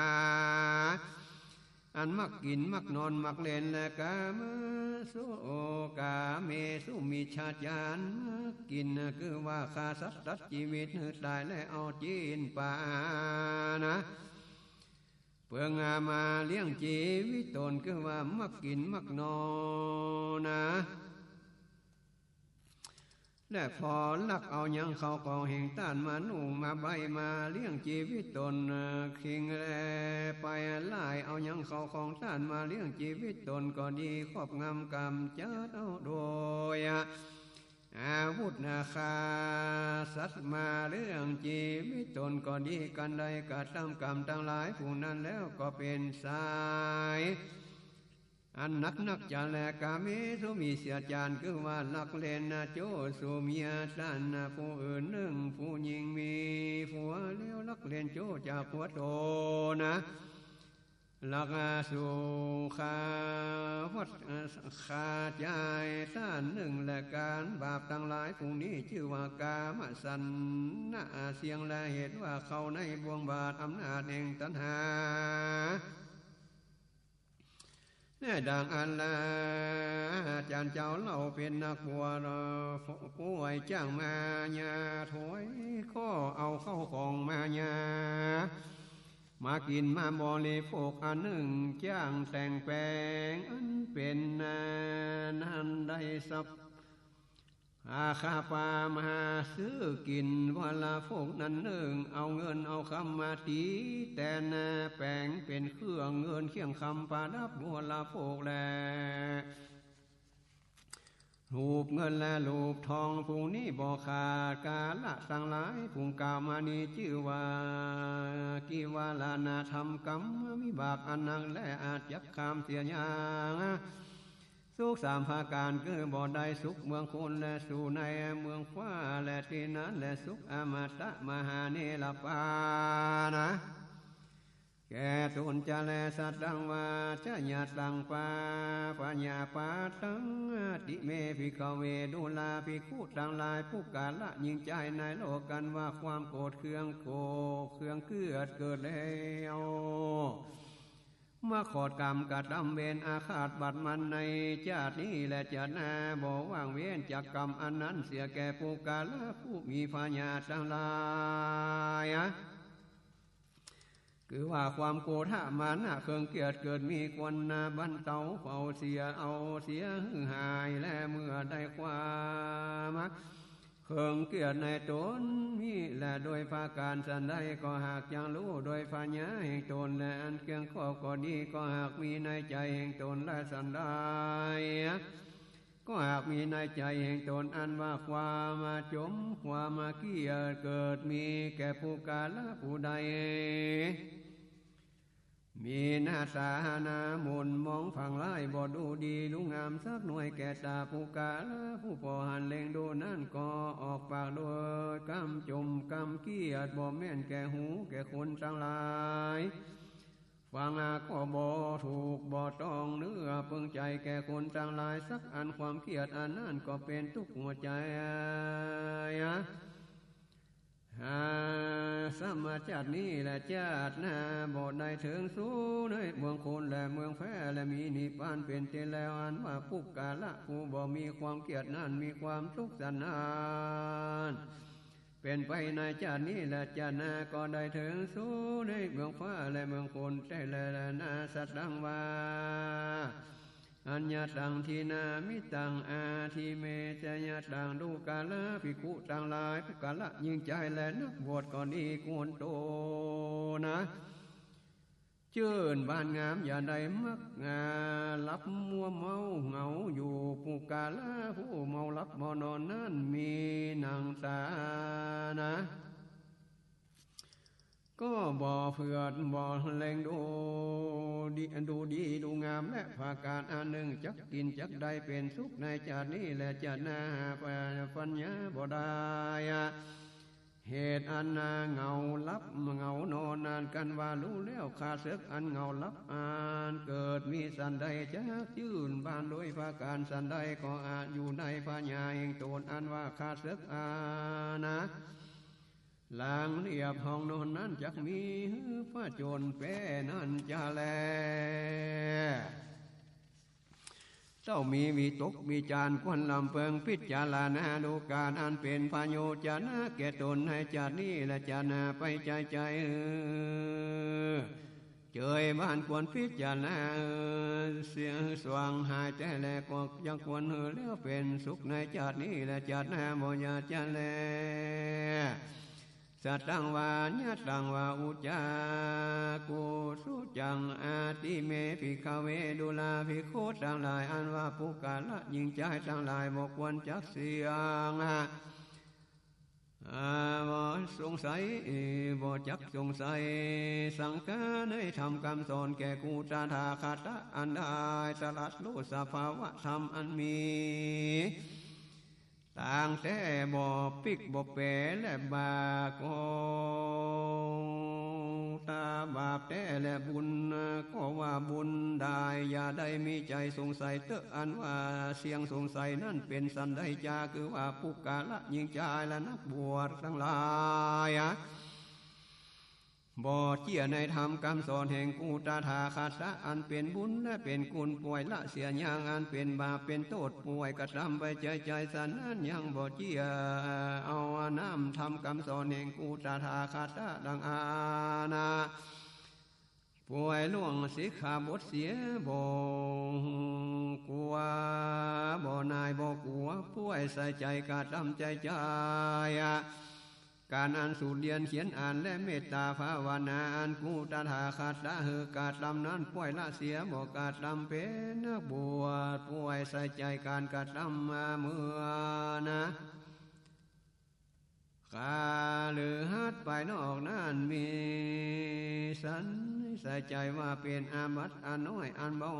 อันมักกิ๋นมักนอนมักเล่นและกามาสุ กาเมสุมิจฉาจาร มักกิ๋นคือว่าฆ่าสัตว์ตัดจีวิตหื้อต๋ายและเอาจีนปานะ เป ปิงมาเลี้ยงจีวิตตน คือว่ามักกิ๋นมักนอนนะ และผ่อลักเอาหยังเข้าของแห่งต้านมานุ่งมาใบมาเลี้ยงจีวิตตน คิงแลไปล่ายเอาหยังเข้าของต้านมาเลี้ยงจีวิตตนก็ดี ครอบงำกำจัดเอาโดย อาวุธนาคาสัตว์มาเลี้ยงจีวิตตนก็ดี กันใดกระทำกรรมตังหลายผู้นั้นแล้วก็เป๋นสายอันหนักนักจะแล กาเมสุมิจฉาจาร คือว่าลักเล่นนะโจ้ สู่เมียต้านนะผู้อื่นนึ่ง ผู้ญิงมีผัวแล้วลักเล่นโจ้จากผัวโตนะ ลักสู่ฆ่าวัต ฆ่าจ่ายต้านนึ่ง และก๋านบาปตังหลายผู้นี้จื้อว่ากามฉันนะเสียง และเหตุว่าเข้าในบ่วงบาปอำนาจแห่งตัณหา แน่ดังอันลาอาจ๋ารย์เจ้าเล่าเป๋นนักบวช ป่วยจ้างมายาถวาย ก็เอาเข้าของมายา มากิ๋นมาบริโภคอันนึ่ง จ้างแต่งแป๋งอันเป๋นนั้นได้ทรัพย์ อาคาปามาซื้อกิ๋นบริโภคนั้นนึ่ง เอาเงินเอาคำมาตี๋แตนแป๋งเป๋นเครื่องเงินเคี่ยงคำประดับบริโภคแล รูปเงินและรูปทองผู้นี้บ่ขาด กาละตังหลายผู้กล่าวมานี้จื้อว่า กิวารณธรรมกรรมวิบากอันนัก และอาจจักข้ามเสียยาก สุขสามประก๋าน คือบ่ได้สุขเมืองคน และสู่ในเมืองฟ้า และตี้นั้น และสุขอมตะมหานิรปานะ แก่ตนจะแล สัตว์ตังว่า จะยะตังปา ปะยาปาตัง ติเม ภิกขเว ดูราภิกขุตังหลาย ปุคคละญิงจายในโลก อันว่าความโกรธเครื่องโกรธเครื่องเกลียดเกิดแล้ว มาขอดกรรมกระทำเวรอาฆาตบาดหมางในจาตินี้และจาติหน้า บ่ว่างเว้นจากกรรมอันนั้นเสีย แก่ปุคคละผู้มีพยาธิตังหลาย คือว่าความโกธะมานะเครื่องเกลียดเกิดมี ควรนาบรรเตาเผาเสียเอาเสียหื้อหาย และเมื่อได้ความ เครื่องเกลียดในตนนี้แล โดยประก๋านสันใด ก็หากจักฮู้โดยปัญญาแห่งตน และอันเกียงข้องก็ดี ก็หากมีในใจ๋แห่งตนและสันใด ก็หากมีในใจ๋แห่งตนอันว่าความจมความเกลียดเกิดมี แก่ปุคคละผู้ใด มีหน้าตาหน้าหม่นหมองผ่องไพร่ บ่ดูดีดูงามสักหน่อย แก่ต๋าปุคคละผู้ผ่อหันเล็งดูนั้น ก็ออกปากโดยกำจมกำเกลียด บ่แม่นแก่หูแก่คนตังหลาย ฟังก็บ่ถูกบ่ต้องเนื้อเปิงใจ๋ แก่คนตังหลายสักอัน ความเกลียดอันนั้นก็เป๋นตุ๊กข์หัวใจ๋ หาสำมาจาตินี้และจาติหน้า บ่ได้เถิงสู่ในเมืองคนและเมืองแพ้ และมีนิพพานเป๋นตี้แล้ว อันว่าปุคคละผู้บ่มีความเกลียดนั้น มีความสุขสันต์นั้น เป๋นไปในจาตินี้และจาติหน้า ก็ได้เถิงสู่ในเมืองฟ้าและเมืองคนแต๊แลนา สัตว์ตังว่า อัญญะตัง ทินามิตัง อาทิเม จะยะตัง ดูราภิกขุตังหลาย ปุคคละญิงจายและนักบวชก็ดี ควรโตนะ จื้นบานงามอย่าได้มักหลับมัวเมาเหงาอยู่ ปุคคละผู้เมาหลับเมานอนนั้นมีหนังต๋านะ ก็บ่เผิดบ่เล็งดูดี ดูดีดูงาม และประก๋านอันนึ่ง จักกิ๋นจักได้เป๋นสุขในจาตินี้และจาติหน้า ปัญญาบ่ได้ เหตุอันเหงาหลับเหงานอนนั้น กันว่าฮู้แล้วข้าศึกอันเหงาหลับอันเกิดมีสันใด จักจื้นบานโดยประก๋านสันใด ก็อาจอยู่ในพยาแห่งตนอันว่าข้าศึกอันนะ หลังเรียบห้องนอนนั้นจักมีหื้อผจญแป๊นั้นจะแล เจ้ามีวิตกวิจารณ์ควรลำเปิงพิจารณาดูก๋านอันเป๋นประโยชน์จะนะแก่ตนในจาตินี้และจาติหน้าไปใจ๋ใจ๋ เออ เจยบ้านควรพิจารณาเสียสว่างหายแต๊แล ก็จักควรหื้อแล้วเป๋นสุขในจาตินี้แล จาติหน้าบ่อยากจะแล สัตตังวา ญาตังวา อุจจากุสุจัง อติเม ภิกขเว ดูราภิกขุตังหลาย อันว่าปุคคละหญิงจายตังหลาย บ่ควรจักเสียง อา บ่สงสัย บ่จักสงสัย สังกา ในธรรมกำสอนแก่กูตถาคตะ อันได้ตรัสฮู้สภาวะธรรมอันมี ตางแต๊บ่ปิ๊กบ่แปและบาปก็ตาบาปแต๊และบุญก็ว่าบุญได้ อย่าได้มีใจ๋สงสัยเต๊อะ อันว่าเสียงสงสัยนั้นเป๋นสันใดจา คือว่าปุคคละหญิงจายและนักบวชตังหลาย บ่เจื้อในธรรมกำสอนแห่งกูตถาคตะ อันเป๋นบุญและเป๋นกุณ ป่วยละเสียยังอันเป๋นบาปเป๋นโต้ษ ป่วยกระตำไปใจ๋ๆ สันนั้นยังบ่เจื้อเอาน้ำธรรมกำสอนแห่งกูตถาคตะดังอานา ป่วยล่วงสิกขาบทเสีย บ่กั๋ว บ่หน่ายบ่กั๋ว ป่วยใส่ใจ๋กระตำใจ๋ๆ ก๋านอันสูตรเฮียนเขียนอ่านและเมตตาภาวนา อันกูตถาคตะหื้อกระตำนั้น ป่วยละเสีย บ่กระตำเป๋นนักบวช ป่วยใส่ใจ๋ก๋านกระตำมาเมื่อนา คฤหัสถ์ภายนอกนั้นมีสันใส่ใจ๋ว่าเป๋นอาบัติอันน้อยอันเบา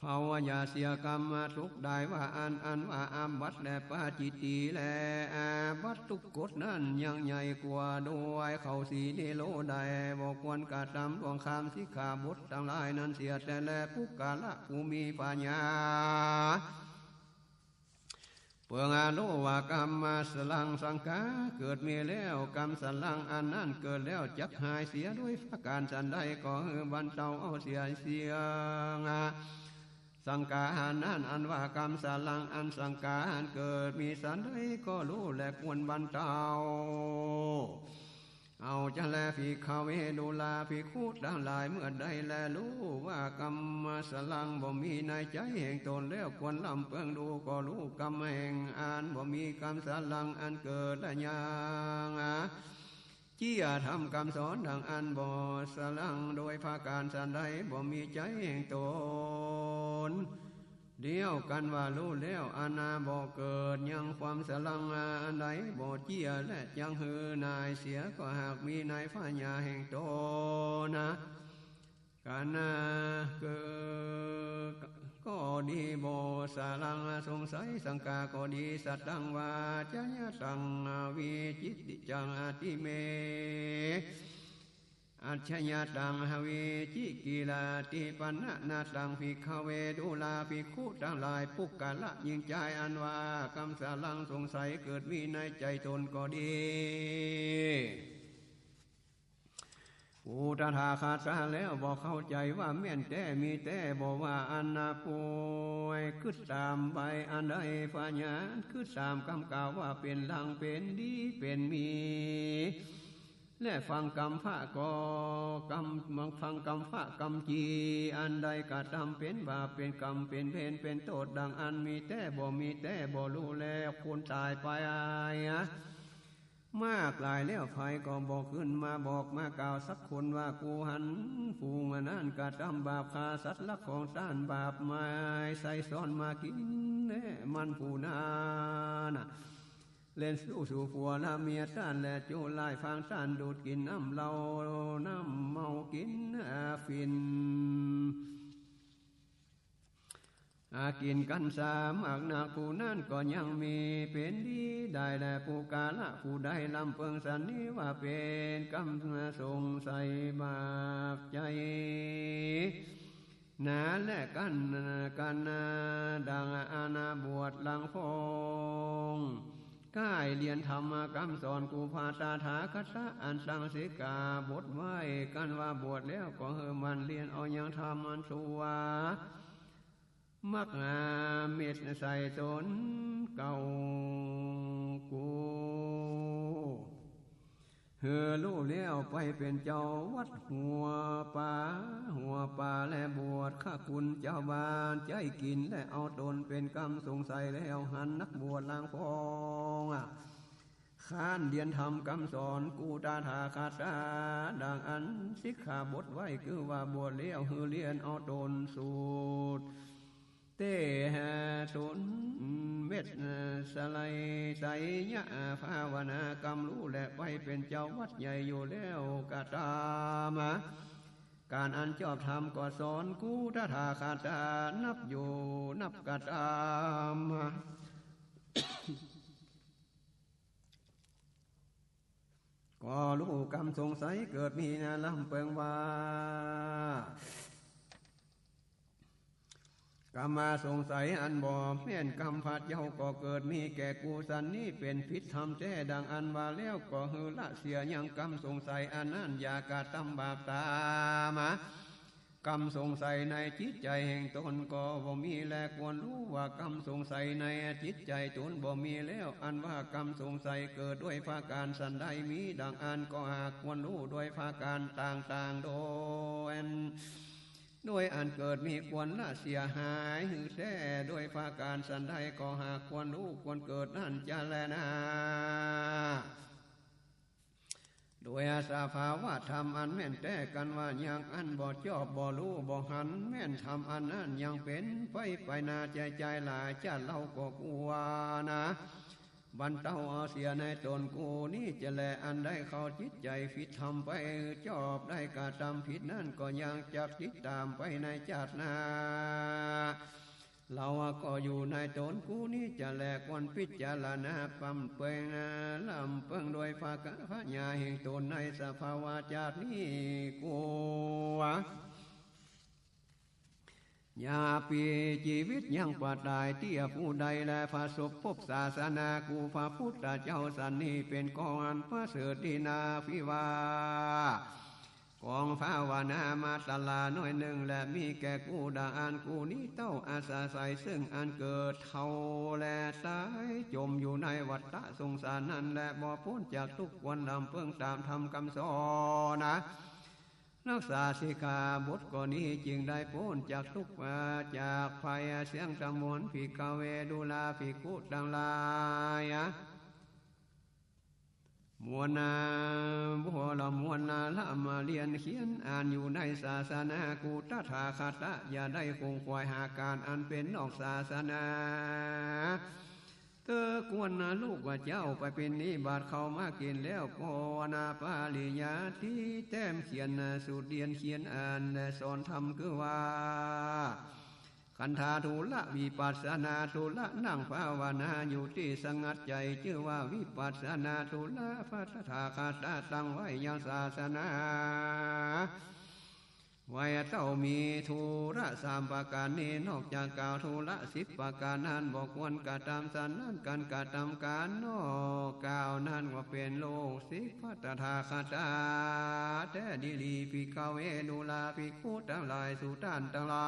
ภาวนาเสียกรรมตกได้ว่าอั้น อันว่าอาบัติและปาจิตตีย์และอาบัติทุกกฎนั้นยังใหญ่กั๋วโดยเขาสีนิโรธได้ บ่ควรกระตำล่วงข้ามสิกขาบทตังหลายนั้นเสียแต๊แล ปุคคละผู้มีปัญญา เปิงอารู้ว่ากรรมสลังสังขารเกิดมีแล้ว กรรมสลังอันนั้นเกิดแล้วจักหายเสียโดยประก๋านสันใด ก็หื้อบรรเทาเอาเสียเสียง สังขารนั้น อันว่ากรรมสลังอันสังขารเกิดมีสันใด ก็รู้และควรบรรเทา เอาจะแล ภิกขเว ดูราภิกขุตังหลาย เมื่อใดแลรู้ว่ากรรมสลังบ่มีในใจ๋แห่งตนแล้ว ควรลำเปิงดู ก็รู้กรรมแห่งอันบ่มีกรรมสลังอันเกิดและยังเจื้อธรรมกำสอนดังอั้นบ่สลังโดยประก๋านสันใด บ่มีใจ๋แห่งตน เดียวกั๋นว่ารู้แล้วอันนาบ่เกิดยังความสลังอันใด บ่เจื้อและจักหื้อหน่ายเสีย ก็หากมีในปัญญาแห่งตนนา ก๋านนาเกิดก็ดี บ่สลังสงสัยสังขารก็ดี สัตตังวา อัจฉญะตัง วิจิกิจฉัง อติเม อัจฉญะตัง วิจิกิจฉาติ ปัณณะตัง ภิกขเว ดูราภิกขุตังหลาย ปุคคละหญิงจายอันว่ากรรมสลังสงสัยเกิดมีในใจ๋ตนก็ดี กูตถาคตะแล้วบ่เข้าใจ๋ว่าแม่นแต๊มีแต๊ บ่ว่าอันนาป่วย กึ๊ดต๋ามใบอันใด พยานกึ๊ดต๋ามกำกล่าวว่าเป๋นหลังเป๋นดีเป๋นมี และฟังกำพระก็กำ ฟังกำพระกำจี อันใดกระตำเป๋นบาปเป๋นกรรมเป๋นเวรเป๋นโต้ษดังอั้นมีแต๊บ่มีแต๊ บ่ฮู้แล้วคนต๋ายไป มากหลายแล้ว ใผก็บ่ขึ้นมาบอกมากล่าวสักคนว่า กูหันผู้นั้นกระตำบาปฆ่าสัตว์ลักของต้าน บาปหมายใส่ซ้อนมากิ๋นแน่มันผู้นั้น เล่นชู้สู่ผัวและเมียต้าน และจั่วร้ายฟังต้าน ดูดกิ๋นน้ำเหล้าน้ำเมากิ๋นฝิ่น อา กิ๋นกัญชามากนัก ผู้นั้นก็ยังมีเป๋นดีได้แล ปุคคละผู้ใดลำเปิงสันนี้ว่าเป๋นกรรมสงสัยบาปใจ๋หนา และกั๋นกั๋นดังอันบวชหลังพง ใก้เฮียนธรรมกำสอนกูพระตถาคตะ อันตั้งสิกขาบทไว้กั๋นว่าบวชแล้วก็หื้อหมั่นเฮียนเอายังธรรมอันชั่ว มักหาเม็ดใส่ตนเก่ากู หื้อฮู้แล้วไปเป๋นเจ้าวัดหัวป่า หัวป่าแลบวชข้าคุณเจ้าบ้าน ใจ๊กิ๋นแลเอาต๋นเป๋นกำสงสัยแล้ว หันนักบวชลางฟอง ค้านเฮียนธรรมกำสอนกูตถาคตะ ดังอั้นสิกขาบทไว้ คือว่าบวชแล้วหื้อเฮียนเอาต๋นสูตร เตหะต๋นเมตไตรยภาวนากำฮู้แลไปเป๋นเจ้าวัดใหญ่อยู่แล้วกระต๋าม ก๋านอันจอบธรรมก็สอนกูตถาคตะนับอยู่นับกระต๋าม ก็ฮู้กำสงสัยเกิดมีนาลำเปิงว่า กำมาสงสัยอันบ่แม่นกำพระเจ้าก็เกิดมีแก่กูสันนี้เป๋นผิดธรรมแต๊ ดังอั้นว่าแล้วก็หื้อละเสียยังกำสงสัยอันนั้น อย่ากระตำบาปต๋าม กำสงสัยในจิตใจ๋แห่งต๋นก็บ่มีแล ควรฮู้ว่ากำสงสัยในจิตใจ๋ต๋นบ่มีแล้ว อันว่ากำสงสัยเกิดด้วยประก๋านสันใดมี ดังอั้นก็หากควรฮู้ด้วยประก๋านต่างๆ โดย โดยอันเกิดมีควรละเสียหายหื้อแต๊ โดยประก๋านสันใดก็หากควรฮู้ควรเกิดนั้นจะแลนา โดยสภาวะธรรมอันแม่นแต๊ กันว่ายังอันบ่จอบบ่ฮู้บ่หันแม่นธรรมอันนั้น ยังเป๋นไปไปนาใจ๋ๆ หลายจาติเล่าก็ควรนา บรรเต๋าเอาเสียในต๋นกูนี้จะแล อันได้เข้าจิตใจ๋ผิดธรรมไป จอบได้กระตำผิดนั้นก็ยังจักติดต๋ามไปในจาติหน้า เฮาก็อยู่ในต๋นกูนี้จะแล ควรพิจารณาปำเปิงลำเปิงโดยพระกะพญาแห่งต๋นในสภาวะจาตินี้กู อย่าปีจีวิตยังบ่ต๋ายเตี้ย ผู้ใดแลประสบพบศาสนากูพระพุทธเจ้าสันนี้เป๋นกองอันประเสริฐดีนาภิวา กองภาวนามาต๋ลาดหน้อยหนึ่ง และมีแก่กูดังอั้น กูนี้เต้าอาศัยซึ่งอันเกิดเฒ่าและต๋าย จ๋มอยู่ในวัฏฏะสงสารนั้น และบ่ป๊นจากทุกข์ควรลำเปิงต๋ามธรรมกำสอนนา รักษาสิกขาบทก็นี้จึงได้ป๊นจากทุกข์ จากภัยเสี้ยงตะมน ภิกขะเว ดูราภิกขุตังหลาย มวลนา บัวละมวลนาละมาเรียนเขียนอ่านอยู่ในศาสนากูตถาคตะ อย่าได้ขงขวายหาก๋านอันเป๋นนอกศาสนา เต๊อะควรนาลูกว่าเจ้าไปเป๋นนิบาตเข้ามากิ๋นแล้วก็นาปริยัติแต้มเขียนนาสูตรเรียนเขียนอ่านและสอนธรรมคือว่า ขันธาธุระวิปัสสนาธุระ นั่งภาวนาอยู่ตี้สงัดใจ๋ จื้อว่าวิปัสสนาธุระ พระตถาคตะตั้งไว้ยังศาสนา ไว้เต้ามีธุระสามประก๋านนี้ นอกจากกล่าวธุระสิบประก๋านนั้นบ่ควรกระตำ สันนั้นก๋านกระตำก๋านนอกกล่าวนั้นว่าเป๋นลูกศิษย์พระตถาคตะแต๊ดีหลี ภิกขะเว ดูราภิกขุตังหลาย สูต้านตังหลา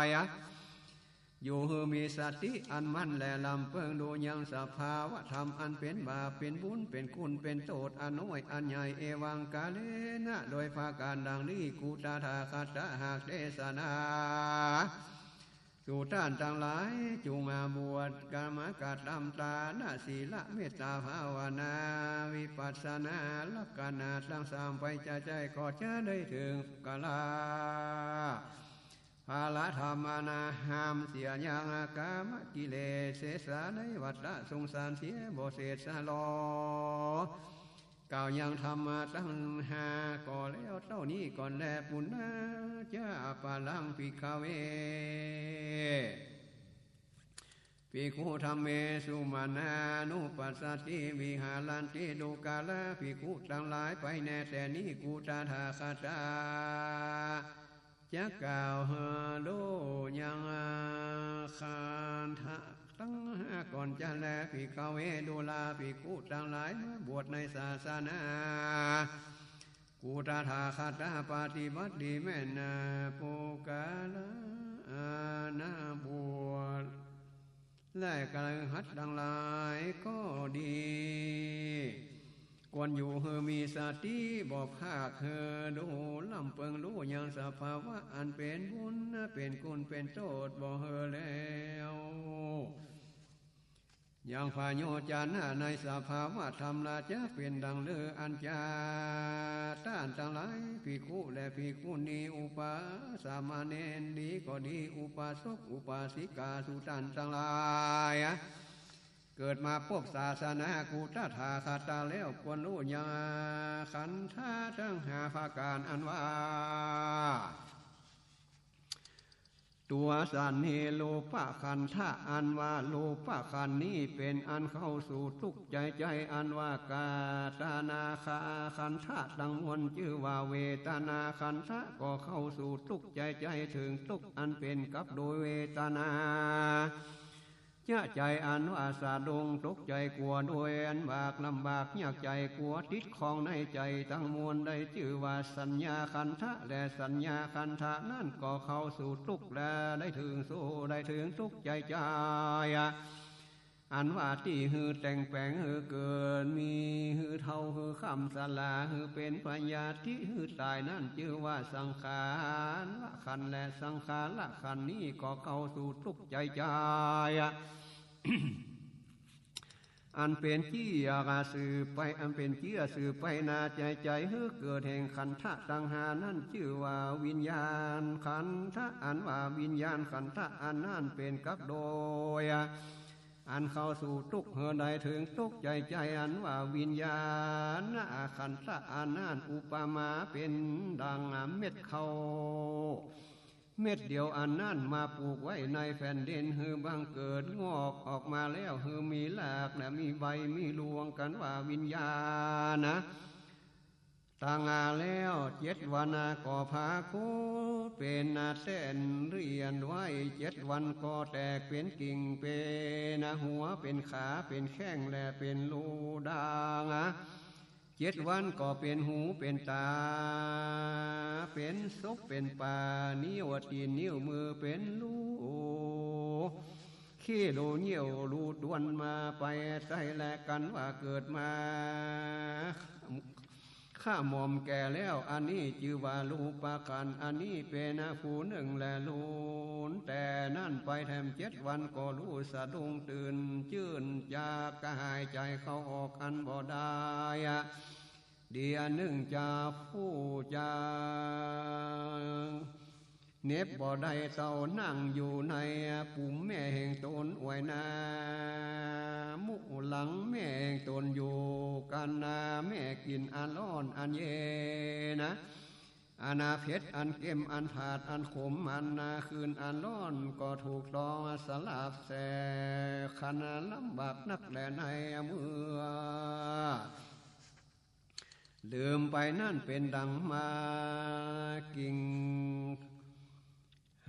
ย อยู่หื้อมีสติอันมั่นแลลำเปิงดูยังสภาวะธรรมอันเป๋นบาปเป๋นบุญเป๋นคุณเป๋นโต้ษอันน้อยอันใหญ่ เอวังกาเลนะ โดยประก๋านดังนี้ กูตถาคตะหากเตสนา สูต้านตังหลายจุ่งมาบวชก๋านมากระตำตานะ ศีละ เมตตา ภาวนา วิปัสสนา ลักขณะตังสามไปจะใจ้ ก็จะได้เถิงกาละ ภาละธรรมานาหามเสียยังกามกิเลสเสสาในวัฏฏะสงสารเสียบ่เสสาลอ กล่าวยังธรรมาตังห้าก็แล้วเต้านี้ก่อนแล ปุณณะจะปะรังภิกขะเว ภิกขุธัมเมสุมานานุปัสสติ วิหารันติ ดูกราภิกขุตังหลายไปแน่แต่นี้ กูตถาคตะ จะกล่าวหื้อฮู้ยังขันธะตังห้าก่อนจะแล ภิกขะเว ดูราภิกขุตังหลายมาบวชในศาสนา กูตถาคตะปฏิบัติดีแม่นนา ปุคคละอาณาบวช และคฤหัสถ์ตังหลายก็ดี ควรอยู่หื้อมีสติ บ่พากหื้อดู ลำเปิงฮู้ยังสภาวะอันเป๋นบุญ เป๋นกุณ เป๋นโต้ษบ่หื้อแหลว ยังพโยจนะในสภาวะธรรมรา จะเป๋นดังฤๅอัญจะ ต้านตังหลาย ภิกขุและภิกขุณี อุปาสกสามเณรีก็ดี อุปาสกอุปาสิกา สูต้านตังหลาย เกิดมาปบศาสนากูตถาคตะแล้ว ควรฮู้ยังขันธะตังห้าประก๋านอันว่า ตั๋วสันนิรูปขันธะ อันว่ารูปขันธ์นี้เป๋นอันเข้าสู่ตุ๊กข์ใจ๋ใจ๋ อันว่ากัตตานาขันธะตังมวลจื้อว่าเวทนาขันธะ ก็เข้าสู่ตุ๊กข์ใจ๋ใจ๋ เถิงตุ๊กข์อันเป๋นกับโดยเวทนา จะใจ๋อันว่าสะดุ้งตกใจ๋กั๋วโดยอันบากลำบากยากใจ๋ กั๋วติดข้องในใจ๋ตังมวล ได้จื้อว่าสัญญาขันธะ และสัญญาขันธะนั้นก็เข้าสู่ตุ๊กข์ และได้เถิงสู่ ได้เถิงตุ๊กข์ใจ๋ใจ๋ อันว่าตี้หื้อแต่งแป๋งหื้อเกิด มีหื้อเฒ่าหื้อค่ำชรา หื้อเป๋นพยาธิหื้อต๋าย นั้นจื้อว่าสังขารขันธะ และสังขารขันธ์นี้ก็เข้าสู่ตุ๊กข์ใจ๋ใจ๋ อันเป๋นเจื้อสืบไป อันเป๋นเจื้อสืบไปนาใจ๋ใจ๋ หื้อเกิดแห่งขันธะตังห้านั้นจื้อว่าวิญญาณขันธะ อันว่าวิญญาณขันธะอันนั้นเป๋นกับโดย อันเข้าสู่ตุ๊กข์หื้อได้เถิงตุ๊กข์ใจ๋ใจ๋ อันว่าวิญญาณขันธะอันนั้น อุปมาเป๋นดังเม็ดข้าว เม็ดเดียวอันนั้นมาปูกไว้ในแผ่นดิน หื้อบังเกิดงอกออกมาแล้ว หื้อมีรากและมีใบมีรวง กั๋นว่าวิญญาณนะ ตังห้าแล้ว เจ็ดวันก็ผากดเป๋นแท่นเรียนไว้ เจ็ดวันก็แตกเป๋นกิ่งเป๋นหัว เป๋นขาเป๋นแข้งและเป๋นลูด่าง เจ็ดวันก็เป๋นหูเป๋นต๋า เป๋นศพเป๋นป๋า นิ้วตี๋นนิ้วมือเป๋นรู ขี้รูเยี่ยวรูตวนมาไปใต้ และกั๋นว่าเกิดมา ข้าหม่อมแก่แล้ว อันนี้จื้อว่ารูปขันธะ อันนี้เป๋นผู้นึ่งและรูน แต่นั้นไปแถมเจ็ดวันก็ฮู้สะดุ้งตื่น จื้นจากกระหายใจ๋เข้าออกอันบ่ได้ ดีอันนึ่งจะฮู้จัก เหน็บบ่ได้เต้า นั่งอยู่ในปุมแม่แห่งต๋น อวยหน้ามุหลังแม่แห่งต๋นอยู่ กั๋นนาแม่กิ๋นอันฮ้อนอันเย็นนะ อันนาเผ็ดอันเค็มอันฝาดอันขม อันนาคืนอันฮ้อนก็ถูกต้อง สลับแสบคันลำบากนักแลในเมื่อ ลืมไปนั้นเป๋นดังหมากกิ่ง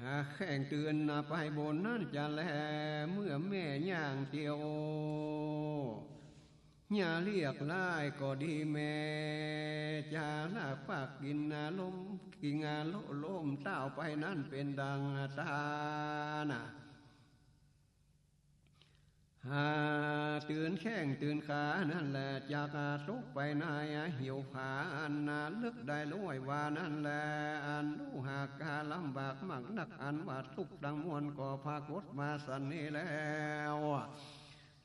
หากแข้งตื่นไปบนนั้นจะแล เมื่อแม่ย่างเตียว อย่าเรียกร้ายก็ดี แม่จะลากปากกิ๋นอารมณ์ กิ่งอารมณ์ต้าวไปนั้นเป๋นดังตานะ หาตื่นแข้งตื่นขานั้นแล จักตกไปในเหวผาอันลึกได้ร้อยวานั้นแล อันรู้หากกาลำบากมากนัก อันว่าตุ๊กข์ตังมวลก็ผากดมาสันนี้แล้ว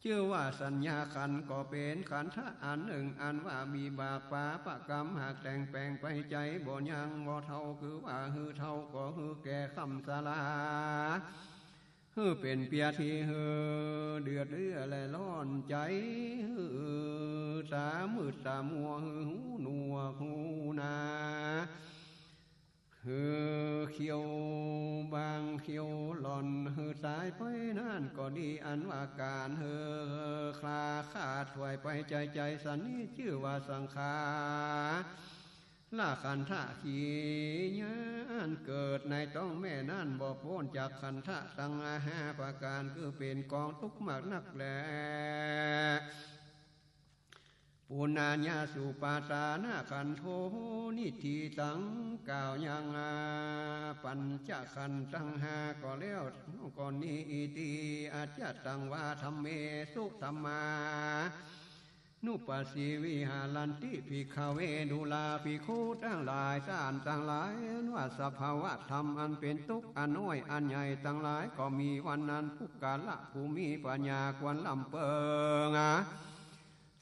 จื้อว่าสัญญาขันธะก็เป๋นขันธะอันนึ่ง อันว่าวิบากปาปะกรรมหากแต่งแป๋งไปใจ๋บ่ยังบ่เฒ่า คือว่าหื้อเฒ่าก็หื้อแก่ค่ำชรา หื้อเป๋นเปียที่หื้อเดือดเรื่อและฮ้อนใจ๋ หื้อต๋ามืดต๋ามัว หื้อหูหนวกหูหนา หื้อเขียวบางเขียวหล่อน หื้อต๋ายไปนั้นก็ดี อันว่าก๋านหื้อคลาขาดถ้วยไปใจ๋ใจ๋ สันนี้จื้อว่าสังขาร ขันธะ ขี้ย้านเกิดในต๊องแม่นั้น บ่ป๊นจากขันธะตังห้าประก๋าน คือเป๋นกองตุ๊กข์มากนักแล ปุณณาญาสุปาทานขันโธ นิฏฐิตังกล่าวยังปัญจขันธ์ตังห้าก็แล้ว ก็นี้ อิติ อัจจตังวา ธัมเมสุ ธัมมา นุปัสสีวิหารันติ ภิกขเว ดูราภิกขุตังหลาย ต้านตังหลาย อันว่าสภาวะธรรมอันเป๋นตุ๊กข์อันน้อยอันใหญ่ตังหลายก็มี วันนั้นปุคคละผู้มีปัญญาควรร่ำเปิง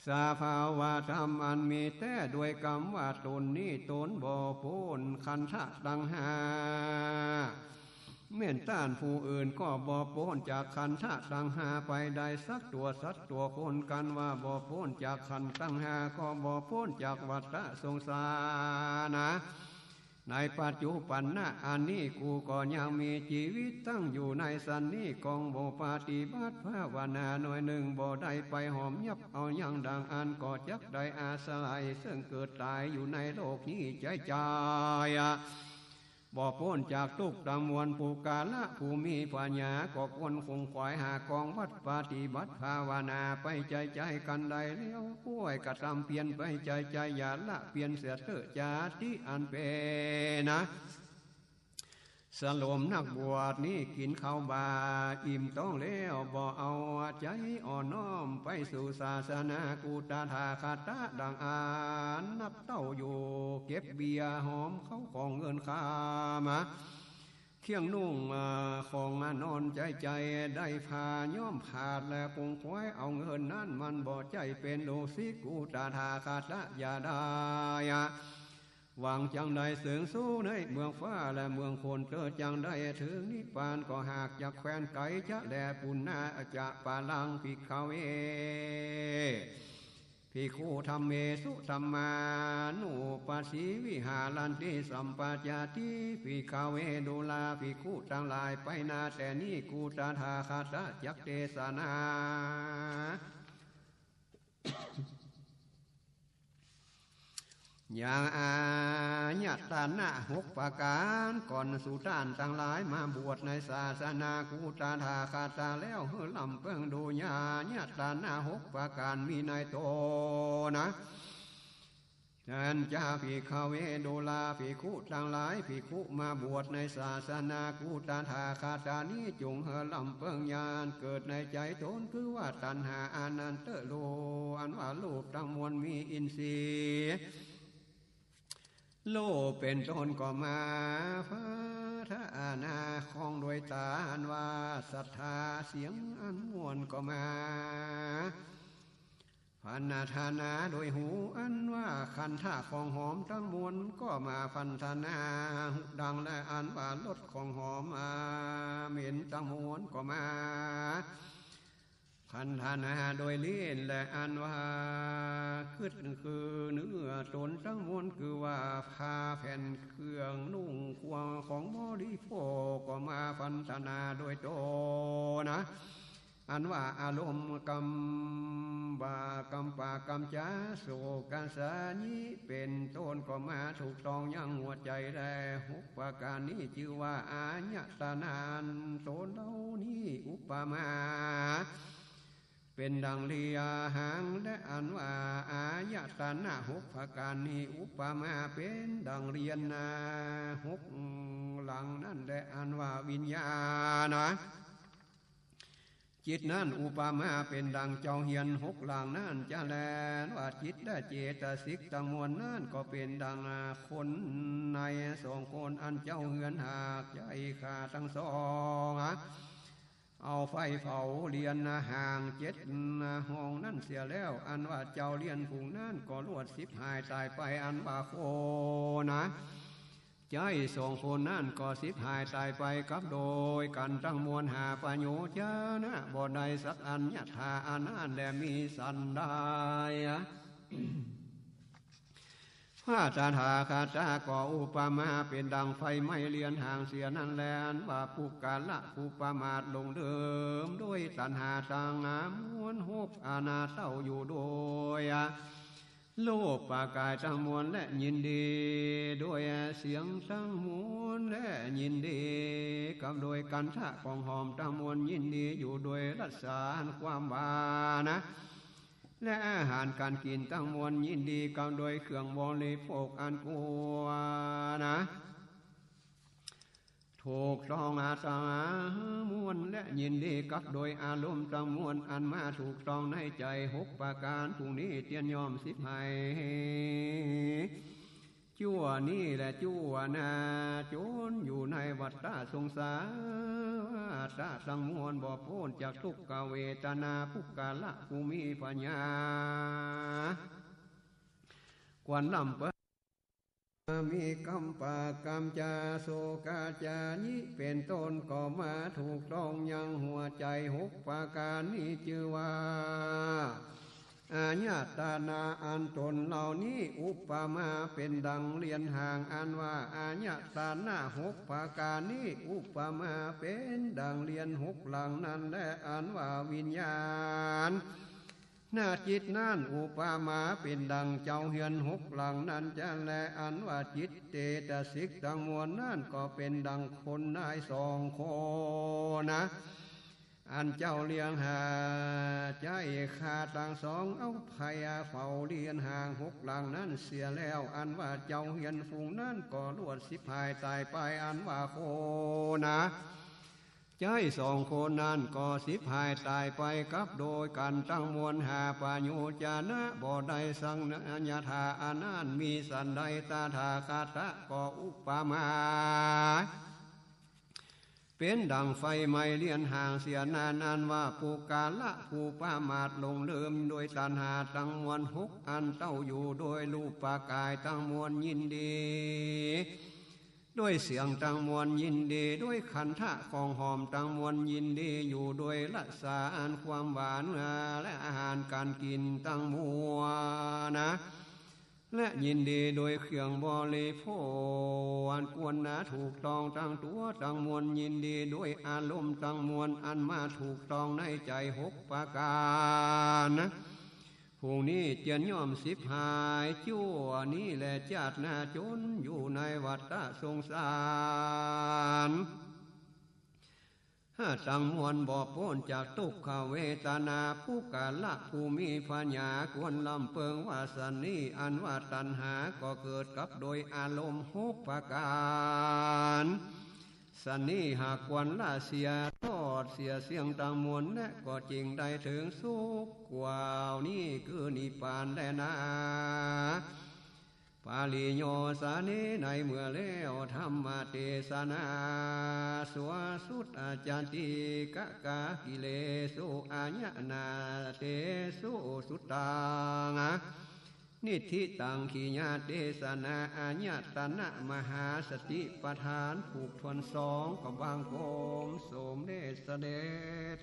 สภาวะธรรมอันมีแต๊โดยกำว่าตนนี้ตนบ่ป๊นขันธะตัณหา แม่นต้านผู้อื่นก็บ่ป๊นจากขันธะตัณหาไปได้สักตั๋ว สัตว์ตั๋วคน กันว่าบ่ป๊นจากขันธะตัณหา ก็บ่ป๊นจากวัฏสงสารนะ ในปัจจุบันนะอันนี้กูก็ยังมีจีวิตตั้งอยู่ในสันนี้ กองบ่ปฏิบัติภาวนาหน่อยนึ่ง บ่ได้ไปหอมยับเอาหยังดังอั้น ก็จักได้อาศัยเซิ่งเกิดต๋ายอยู่ในโลกนี้ใจ๊ๆ บ่ป๊นจากตุ๊กข์ตังมวล ปุคคละผู้มีปัญญาก็ควรขนขวายหากองวัดปฏิบัติภาวนาไปใจ๊ๆ กันได้แล้ว ก้วยกระตำเปียรไปใจ๊ๆ อย่าละเปียรเสียเต๊อะ จาติอันเป๋นนะ สโลมนักบวชนี้กิ๋นข้าวบ่าอิ่มต๊องแล้ว บ่เอาใจ๋อ่อนน้อมไปสู่ศาสนากูตถาคตะดังอั้น นับเต้าอยู่เก็บเบี้ยหอมเข้าของเงินคำ เครื่องนุ่ง อ่า ของนอนใจ๊ๆ ได้ผ้าย้อมผาดและขนขวายเอาเงินนั้น มันบ่ใจ้เป๋นลูกศิษย์กูตถาคตะอย่าได้ หวังจักได้เสิงสูงในเมืองฟ้าและเมืองคน เต๊อะจักได้เถิงนิพพาน ก็หากจักแคว้นไก๋จะแลปุณณาจะปาลัง ภิกขเว ภิกขุ ธัมเมสุ ธัมมานุปัสสีวิหารันติ สัมปัจจัตติ ภิกขเว ดูราภิกขุตังหลาย ไปหน้าแต่นี้กูตถาคตะจักเตสนา ยังอายตนะหกประก๋าน ก่อนสูต้านตังหลายมาบวชในศาสนากูตถาคตะแล้ว หื้อร่ำเปิงดูอายตนะหกประก๋านมีในต๋นนะ อันจา ภิกขเว ดูราภิกขุตังหลาย ภิกขุมาบวชในศาสนากูตถาคตะนี้ จุ่งหื้อร่ำเปิงอันเกิดในใจ๋ต๋น คือว่าตัณหาอันนั้นเต๊อะ โล อันว่ารูปตังมวลมีอินทรีย์ รูปเป๋นต้นก็มา พัฒนาของโดยต๋าอันว่าสัทธา เสียงอันม่วนก็มา พัฒนาโดยหูอันว่าขันธะของหอมตังมวลก็มา พัฒนาดังและอันว่ารสของหอมอาเหม็นตังมวลก็มา พัฒนาโดยลิ้นและอันว่ากึ๊ดคือเนื้อต๋นตังมวล คือว่าผ้าแผ่นเครื่องนุ่งควงของบริโภคก็มา พัฒนาโดยต๋นนะ อันว่าอารมณ์กำบา กำปากำจ๋า โสกสาญิ เป๋นต้นก็มาถูกต้องยังหัวใจ๋แล หกประก๋านนี้จื้อว่าอายตนะ อันต๋นเหล่านี้อุปมา เป๋นดังเลียหาง และอันว่าอายตนะหกประก๋านนี้อุปมาเป๋นดังเรือนนาหกหลังนั้นแล อันว่าวิญญาณนะ จิตนั้นอุปมาเป๋นดังเจ้าเฮือนหกหลังนั้นจะแล ว่าจิตและเจตสิกตังมวลนั้นก็เป๋นดังคนในสองคน อันเจ้าเฮือนหากใจ๊ฆ่าตังสอง เอาไฟเผาเรือนห่างเจ็ดห้องนั้นเสียแล้ว อันว่าเจ้าเฮือนผู้นั้นก็ลวดฉิบหายต๋ายไป อันว่าคนนะ ใจ๊สองคนนั้นก็ฉิบหายต๋ายไปกับโดยกั๋นตังมวล หาประโยชน์จะนะบ่ได้สักอัน ยถาอันนั้นแล มีสันใด พระตถาคตะก็อุปมาเป๋นดังไฟไหม้เฮือนห่างเสียนั้นแล อันว่าปุคคละผู้ประมาทหลงเดิมโดยตัณหาตังมวลหกอันเต้าอยู่โดย รูปกายตังมวลและยินดีโดยเสียงตังมวลและยินดีกับโดยคันธะของหอมตังมวล ยินดีอยู่โดยรสอันความหวานนะ และอาหารก๋านกิ๋นตังมวล ยินดีกับโดยเครื่องบริโภคอันควรนะ โท ถูกต้องอาตมามวล และยินดีกับโดยอารมณ์ตังมวลอันมาถูกต้องในใจ๋หกประก๋าน ผู้นี้เตียนย่อมสิบหาย จั่วนี้และจั่วหน้า จ๋นอยู่ในวัฏฏะสงสารตังมวล บ่ป๊นจากตุ๊กขเวทนา ปุคคละผู้มีผญา ควรร่ำเปิง มีกัมปะกัมจา โสกาจายิ เป๋นต้น ก็มาถูกต้องยังหัวใจ๋หกประก๋านนี้ จื้อว่า อายตนะอันต๋นเหล่านี้ อุปมาเป๋นดังเรือนฮ่าง อันว่าอายตนะหกประก๋านนี้ อุปมาเป๋นดังเรือนหกหลังนั้นแล อันว่าวิญญาณ นะจิตนั้น อุปมาเป๋นดังเจ้าเฮือนหกหลังนั้นจะแล อันว่าจิตเจตสิกตังมวลนั้น ก็เป๋นดังคนนายสองคนนะ อันเจ้าเลี้ยงหาใจ๊ข้าตังสอง เอาพยาเฝ้าเรือนฮ่างหกหลังนั้นเสียแล้ว อันว่าเจ้าเฮือนฝูงนั้นก็ลวดสิบหายต๋ายไป อันว่าคนนะ ใจ๊สองคนนั้นก็สิบหายต๋ายไปกับโดยกั๋นตังมวลห้า ปโยจนะบ่ได้สังนัยยถา อันนั้นมีสันใด ตถาคตะก็อุปมา เป๋นดังไฟไหม้เรือนฮ่างเสียนั้น อันว่าปุคคละผู้ประมาทหลงลืมโดยตัณหาตังมวลหก อันเต้าอยู่โดยรูปกายตังมวลยินดี โดยเสียงตังมวลยินดี โดยขันธะของหอมตังมวลยินดี อยู่โดยรสาอันความหวาน และอาหารก๋านกิ๋นตังมวลนะ และยินดีโดยเครื่องบริโภคอันควรหนาถูกต้องตังตั๋วตังมวล ยินดีโดยอารมณ์ตังมวลอันมาถูกต้องในใจ๋หกประก๋านนะ ผู้นี้เตียนย่อมสิบหาย จั่วนี้และจาติหน้าจ๋นอยู่ในวัฏฏะสงสาร ห้าตังมวลบ่ป๊นจากตุ๊กขเวทนา ปุคคละผู้มีผญาควรร่ำเปิงว่าสันนี้ อันว่าตัณหาก็เกิดกับโดยอารมณ์หกประก๋าน สันนี้หากควรละเสีย ทอดเสียเสี้ยงตังมวล และก็เจ๋งได้เถิงสุขกว่านี้ คือนิพพานแลนา ปริโยสเน ในเมื่อแล้วธรรมเตสนา สวสุตอาจันติกะกากิเลสุ อายะนาเตสุสุตัง นิทธิตัง ขียาเตสนา อายตนะมหาสติปัฏฐานผูกถ้วนสอง ก็บังคมสมเด็จเสด็จ